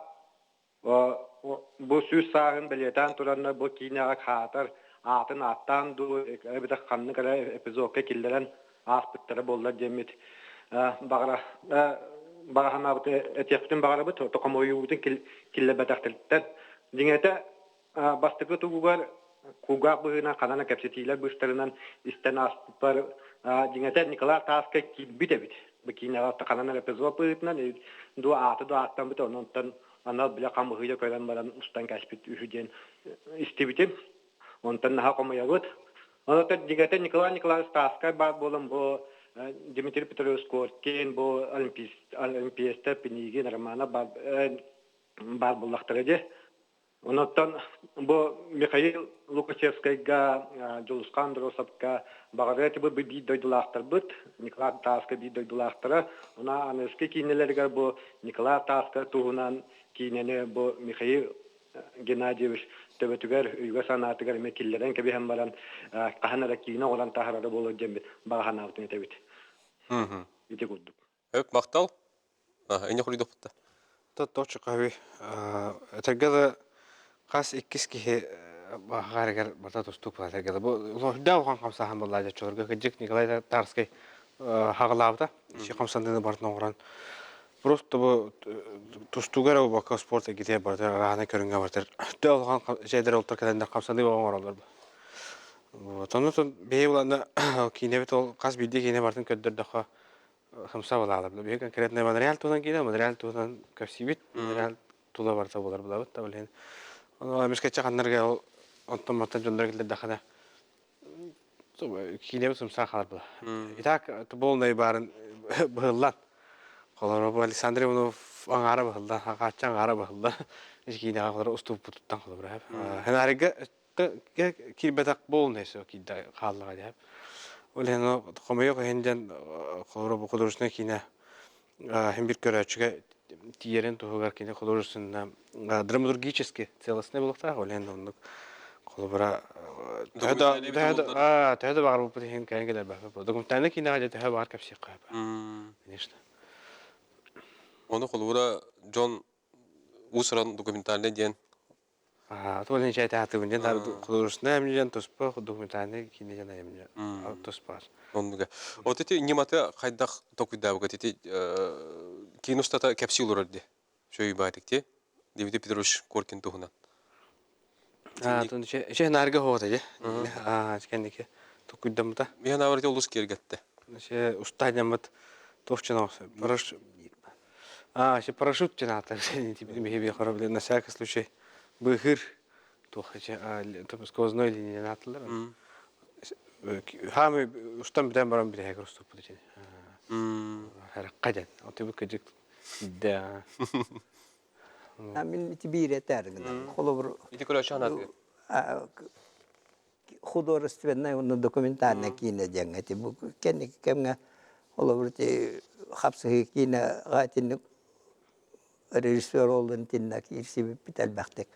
Бу 100 сааһын бэлиэтээн тураннар бу киинэҕэ хаатар аатын ааттаан дуу, эбэтэр ханнык эрэ эпизодка киллэрэн ааспыттара буоллар диэммит баҕара баҕа санаабыты этиэхпитин баҕарабыт, хомойуубутун киллэрбэтэхтириттэн. Дьиҥэтэ Бастакы тугугар кулгаах быһыынан ханан кэпсэтиилэр быыстарынан истэн ааспыппар дьиҥэтэ Николай Тааска киирбит эбит. Бу киинэҕэ ханан эрэ эпизод быһыытынан дуу ааты дуу ааттаммыт онтон анал билэ хамыһыйа көрөн баран устан кээспит үһү диэн истибитим. Онтон наһаа хомойобут. Онон дьиҥэтэ Николай Николаевич Тааскай баар буолан бу Дмитрий Петрович Коркин, бу Олимпиецтэр Пинигин, Романов баар буоллахтара дии. Онон бу Михаил Лукачевскайга, Дьулусхан Андросовка баҕарыа этибит бу биир дойдулаахтарбыт, Николай Тааска биир дойдулаахтара. Уна аныгыскы киинэлэригэр бу Николай Тааска туһунан киинэни бу Михаил Геннадьевич төбөтүгэр, өйүгэр-санаатыгар эмиэ киллэрэн кэбиһэн баран, хаһан эрэ киинэ оҥорон таһаарара буолуо диэммит баҕа санаабытын этэбит. Ити курдук. Өп, махтал. Инне хоруйдуохпут да. Точка хави. Этэргэ да хас иккис киһи баҕарыгар барта тустуук буолар этэргэ да. Бу үрдээх улахан хамсааһын буолла дьоччолорго кырдьык Николай Тарскай хаҕылаабыта. Иши хамсандыны бартын оҥорон просто бу тустууга эрэ буолбакка спорт эйгэтигэр барытыгар арааһынай көрүҥҥэ барытыгар үрдээх улахан дьэдэр олтор кэлэннэр хамсаныы оҥороллор. Вот онно биһи буланна киинэбит ол хас биирдии киинэ барытын көрдөрдөххө Хамса балаалар. Биһиги конкретно Монреаль туһунан киинэ, Монреаль туһунан көрсүбүт, Монреаль тула барыта буолар булабыт да билин. Ону эмискэччи ханнарга ол онтон мантан дьоннор киллэрдэххинэ киинэбит сымсаа хаалар була. Итак, полный баарын быһыллан. Холоро бу Александр Иванов аҥаара быһыллан, хаачча аҥаара быһыллан. Киинэҕэ холоро устубуппутуттан холобура. Хенарыга киирбэтэх буолунай суох киирдэ хааллаҕа диэп. Ол иһин хомойуох иһин диэн холобура бу художественнай киинэ иһин бир көрөөччүгэ тиийэрин туһугар кини художественно драматургически целостный буолуохтаах. Ол иһин оннук холобура төһө да төһө да баҕарбыппыт иһин кэлэн кэлэрбэппит. Документальнай киинэҕэ дьэ төһө баҕар кэпсиэххэ сөп. Конечно. Ону холобура дьон уус-уран документальнай диэн Туох нече таатыбын диэн художественнай айымньы туспа документальнай киинэ диэн айымньы туспа. Оннуга. Вот ити ньыматы хайдах токуйдаабыгыт ити киин устата кэпсии олорор дии. Шөйбаатык ти. Дмитрий Петрович Коркин туһунан. Ше нарга хота же. Аа, кэнники токуйдаммыта. Миһан аварити олус киэргэтте. Ше устаанньаммыт туох чынауса. А, ще парашют тяната, на всякий случай быһыр туох сквозной линия наатылар. Хаамы устан бүтэн баран бүтэһигэр уступпут ити. Харакка ден. Отыбыт кыдьык да. Мин ити биир этээр гынан. Холобур Ити көрөөччү анаатыгар. Художественнай уонна документальнай киинэ диэҥҥэ ити бу кэнники кэмҥэ холобур ити хапсыһыы киинэҕэ итинник режиссер олун итиннэ киирсибиппит элбэхтик.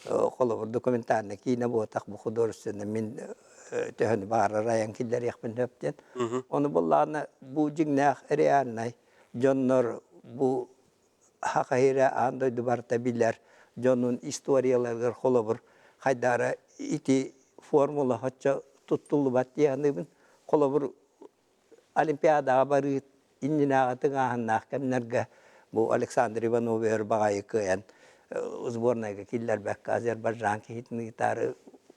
Холобур документальнай киинэ буотах бу художественнай мин төһөнү баҕарар айан киллэриэхпин сөп диэн. Ону буллаҕына бу дьиҥнээх реальнай дьоннор бу Саха сирэ аан дойду барыта билэр дьонун историяларыгар холобур хайдаара ити формула оччо туттуллубат дии саныыбын. Холобур, Олимпиадаҕа барыы иннинээҕи тыҥааһыннаах кэмнэргэ бу Александр Иванов өр баҕайы кыайан сборнайга киллэрбэккэ Азербайджан киһитин ыытаары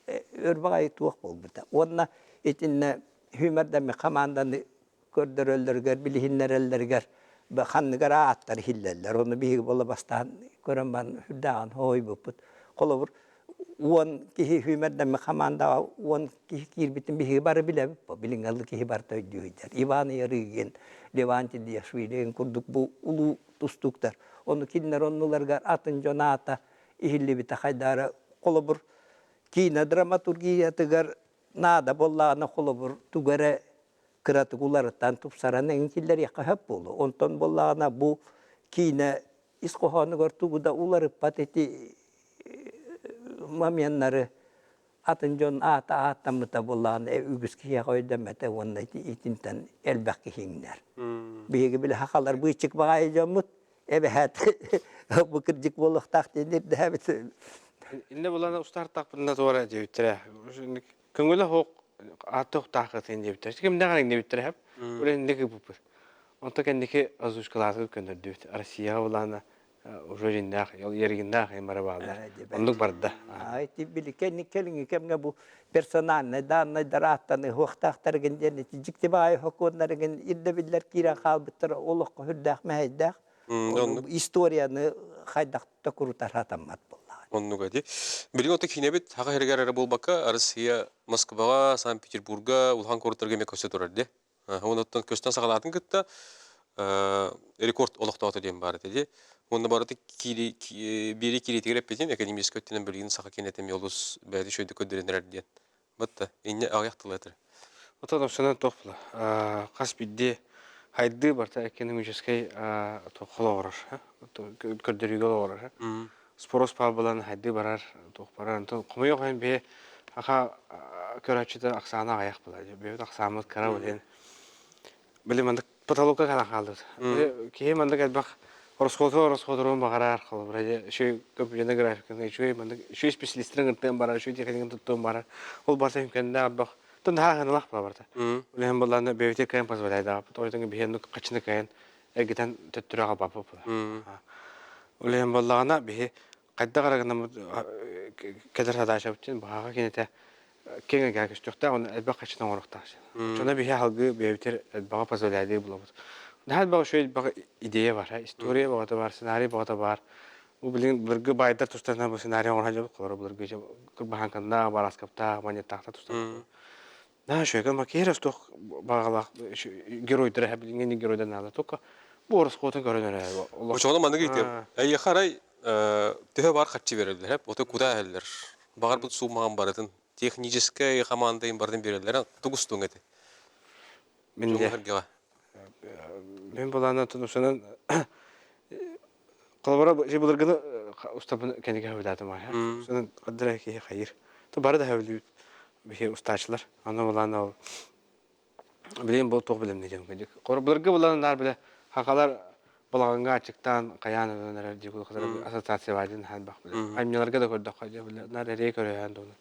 өр баҕайы туох буолбута. Уонна итиннэ сүүмэрдэммит хамаанданы көрдөрөллөрүгэр, билиһиннэрэллэригэр ханнык эрэ ааттар иһиллэллэр. Ону биһиги буола бастаан көрөн баран сүрдээҕин хоһуйбуппут. Холобур, 10 киһи сүүмэрдэммит хамаандаҕа 10 киһи киирбитин биһиги бары билэбит. Билиҥҥи киһи барыта өйдүү сылдьар. Иван Ярыгин, Левантий Диашвили курдук бу улуу тустууктар. Ону кинилэр оннуларыгар атын дьон аата иһиллибитэ хайдаара холобур киинэ драматургиятыгар наада буоллаҕына холобур тугу эрэ кыратык уларытан тупсаран эҥин киллэриэххэ сөп буолуо. Онтон буоллаҕына бу киинэ ис хоһоонугар тугу да уларыппат ити моменнары атын дьон аата ааттаммыта буоллаҕына үгүс киһиэхэ өйдөммөтө уонна итинтэн элбэх киһи иҥнэр. Биһиги били хахалар быычык баҕайы дьоммут эбэһээт бу кырдьык буолуохтаах диэн ирдэһэбит. Иннэ булан устаартаахпытына туора диэбиттэрэ. Көҥүлэ суох ааттыахтааххытын диэбиттэр. Кимнээх иҥнэбиттэрэ хэп. Үлэ инник ыыппыппыт. Онто кэнники озвучкалаатыгар көннөрдүбүт. Россияҕа булаана уже дьиннээх, еригиннээх бары бааллар. Оннук барда. Ити били кэлиҥҥи кэмҥэ бу персональнай дааннайдар ааттаны уохтаахтарыгын диэн ити дьикти баайы сокуоннарыгын ирдэбиллэр киирэн хаалбыттара олоххо сүрдээх мэһэйдээх. Историяны хайдах да курутар сатаммат буоллаҕа. Оннуга ди. Билигин ото киинэбит Саха сиригэр эрэ буолбакка, Россия Москваҕа, Санкт-Петербурга улахан куораттарга эмиэ көстө турар ди. Онуттан көстөн саҕалаатын кытта рекорд олохтоото диэн баар этэ ди. Уонна барыта биэри киириитигэр эппитин, экономическай өттүнэн билигин саха киинэтэ эмиэ олус бэйэтэ үчүгэйдик көрдөрөн эрэр диэн. Батта, инньэ аҕыйах тылы этэр. Отон охсунан туох була хас биирдии хайдыы барта экономическай холоҕорор көрдөрүүгэ олоҕорор спрос булан хайдыы барар туох барар онтон хомойуох иһин биһи аха көрөөччүтэ ахсаана аҕыйах була бэйэбит ахсааммыт кыра билин били маннык потолокка кэлэн хаалбыт. Киһи маннык элбэх ороскуоту ороскуотуруон баҕарар, холобура, үчүгэй компьютернай графиканы, үчүгэй маннык үчүгэй специалистарын ыртыан барар, үчүгэй техниканы туттуон барар. Ол барыта үҥкэннээх элбэх. Тон наһаа сыаналаах була барыта. Үлэһин буоллаҕына бэйэбитигэр кыайан позволяйдаабыт. Ол биһиэн хаччыны кыайан эргитэн төттөрү аҕалбаппыт була. Үлэһин буоллаҕына биһи хайдах эрэ гынаммыт кэлэр задачабыт баһаҕа кинитэ киэҥ эйгэҕэ көстүөхтээх уонна элбэх хаччыны оҥоруохтаах. Дьоно биһи аһылгы бэйэбитигэр элбэҕи позволяйдыы булабыт. Наһаа элбэх үчүгэй элбэх идея бар, история бөҕөтө бар, сценарий бөҕөтө бар. Бу билигин былыргы баайдар тустарынан бу сценарий оҥоро сылдьабыт, холобура былыргы кырбаһааҥканнаах, барааскаптаах, манньыттаахтар тустарынан. Наһаа үчүгэй, макияж туох баҕалаах геройдара билиҥҥи геройдар наада только бу ороскуотун көрөн эрэ. Очоҕуна маннык ыйытыам. Эйиэхэ арай төһө баар харчы биэрэллэр, ото куда эһэллэр? Баҕарбыт суумаҕын барытын, техническэй хамаандайын барытын биэрэллэр, тугу устуҥ этэй? Мин де. Мен булаана тунусунан Холобура, былыргыны устабын кэннигэ хөбүлээтим аайа. Сонун кырдыра киһи хайыр. То бары да хөбүлүүт биһи устаачылар. Аны булаан ол билигин бу туох билэмний диэн кырдьык. Былыргы булан наар билэ хахалар балаҕаҥҥа аччыктаан хайаан өлөн эрэр дии ассоциация баар диэн хаалбах билэ. Аймньыларга да көрдөххө дьэ билэ наар эрэй көрөһөн туһунан.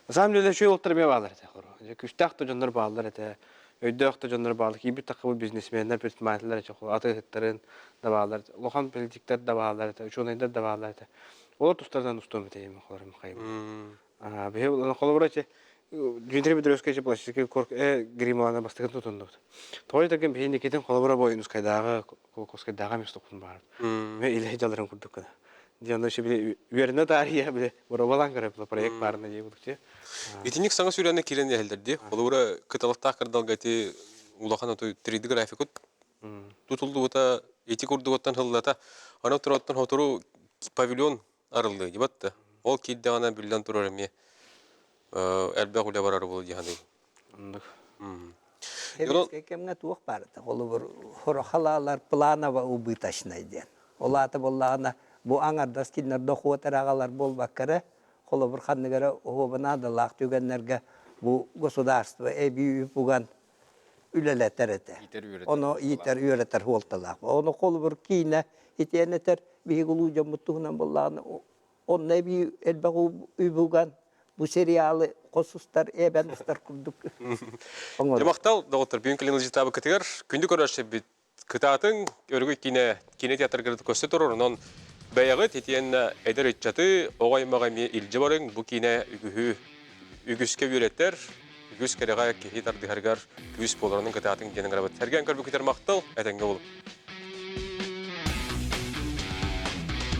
На самом деле үчүгэй уолаттар эмиэ бааллар этэ. Күстээх да дьоннор бааллар этэ. Өйдөөх да дьоннор бааллар. Киирбит таххыбыт бизнесменнэр, предпринимателлэр этэ. Атыыһыттарын да бааллар, улахан политиктар да бааллар этэ, учуонайдар да бааллар этэ. Олор тустарынан устуом этэ холорум хайым. Биһи холобура ити Дмитрий Петровскай пластический корк грималана бастакын тутуннубут. Тоҕо диэтэргин биһи Никитин холобура Бойунускайдааҕы, Кулаковскайдааҕы эмиэ туппун баар. Мен илэ дьаларын курдук гына. Дьоно еще били үөрэнэ таарыйа били боробалаан көрө проект баарына дии булук Итинник саҥа сүүрээнэ киирэн иһэллэр дии. Холобура кыталыктаах кырдалга ити улахан оту 3D графикут тутуллубута ити курдугуттан сыллата аны туроттан сотору павильон арыллыа дибат ол киирдэҕинэ биллэн турар эмиэ элбэх үлэ барар буолуо дии саныыбын. Оннук. Сэбиэскэй кэмҥэ туох баар этэ? Холобур, хорохалаалар планово убыточнай диэн. Ол аата буоллаҕына, бу аҥардас кинилэр дохуот эрэ аҕалар буолбакка эрэ, холобур, ханнык эрэ оһуоба наадалаах түгэннэргэ бу государство эбии үп уган үлэлэтэр этэ. Ону иитэр үөрэтэр суолталаах. Ону холобур киинэ итиэн этэр биһиги улуу дьоммут туһунан буоллаҕына онно эбии элбэх үбү уган бу сериалы хос устар, эбэн устар курдук оҥорор. Махтал, доҕоттор, бүгүн кэлин ыалдьыттаабыккытыгар күндү көрөөччүбүт Кытаатыҥ, Өрөгөй киинэ киинэ театрга көстө турар, онон бэйэҕит итиэннэ эдэр ыччаты, оҕо аймаҕы эмиэ илдьэ барыҥ. Бу киинэ үгүһү үгүскэ үөрэтэр, үгүс кэрэҕэ киһи тардыһарыгар күүс буоларынан кытаатыҥ диэн ыҥырабыт. Сэргээн көрбүккүтэр махтал, этэҥҥэ буолуҥ.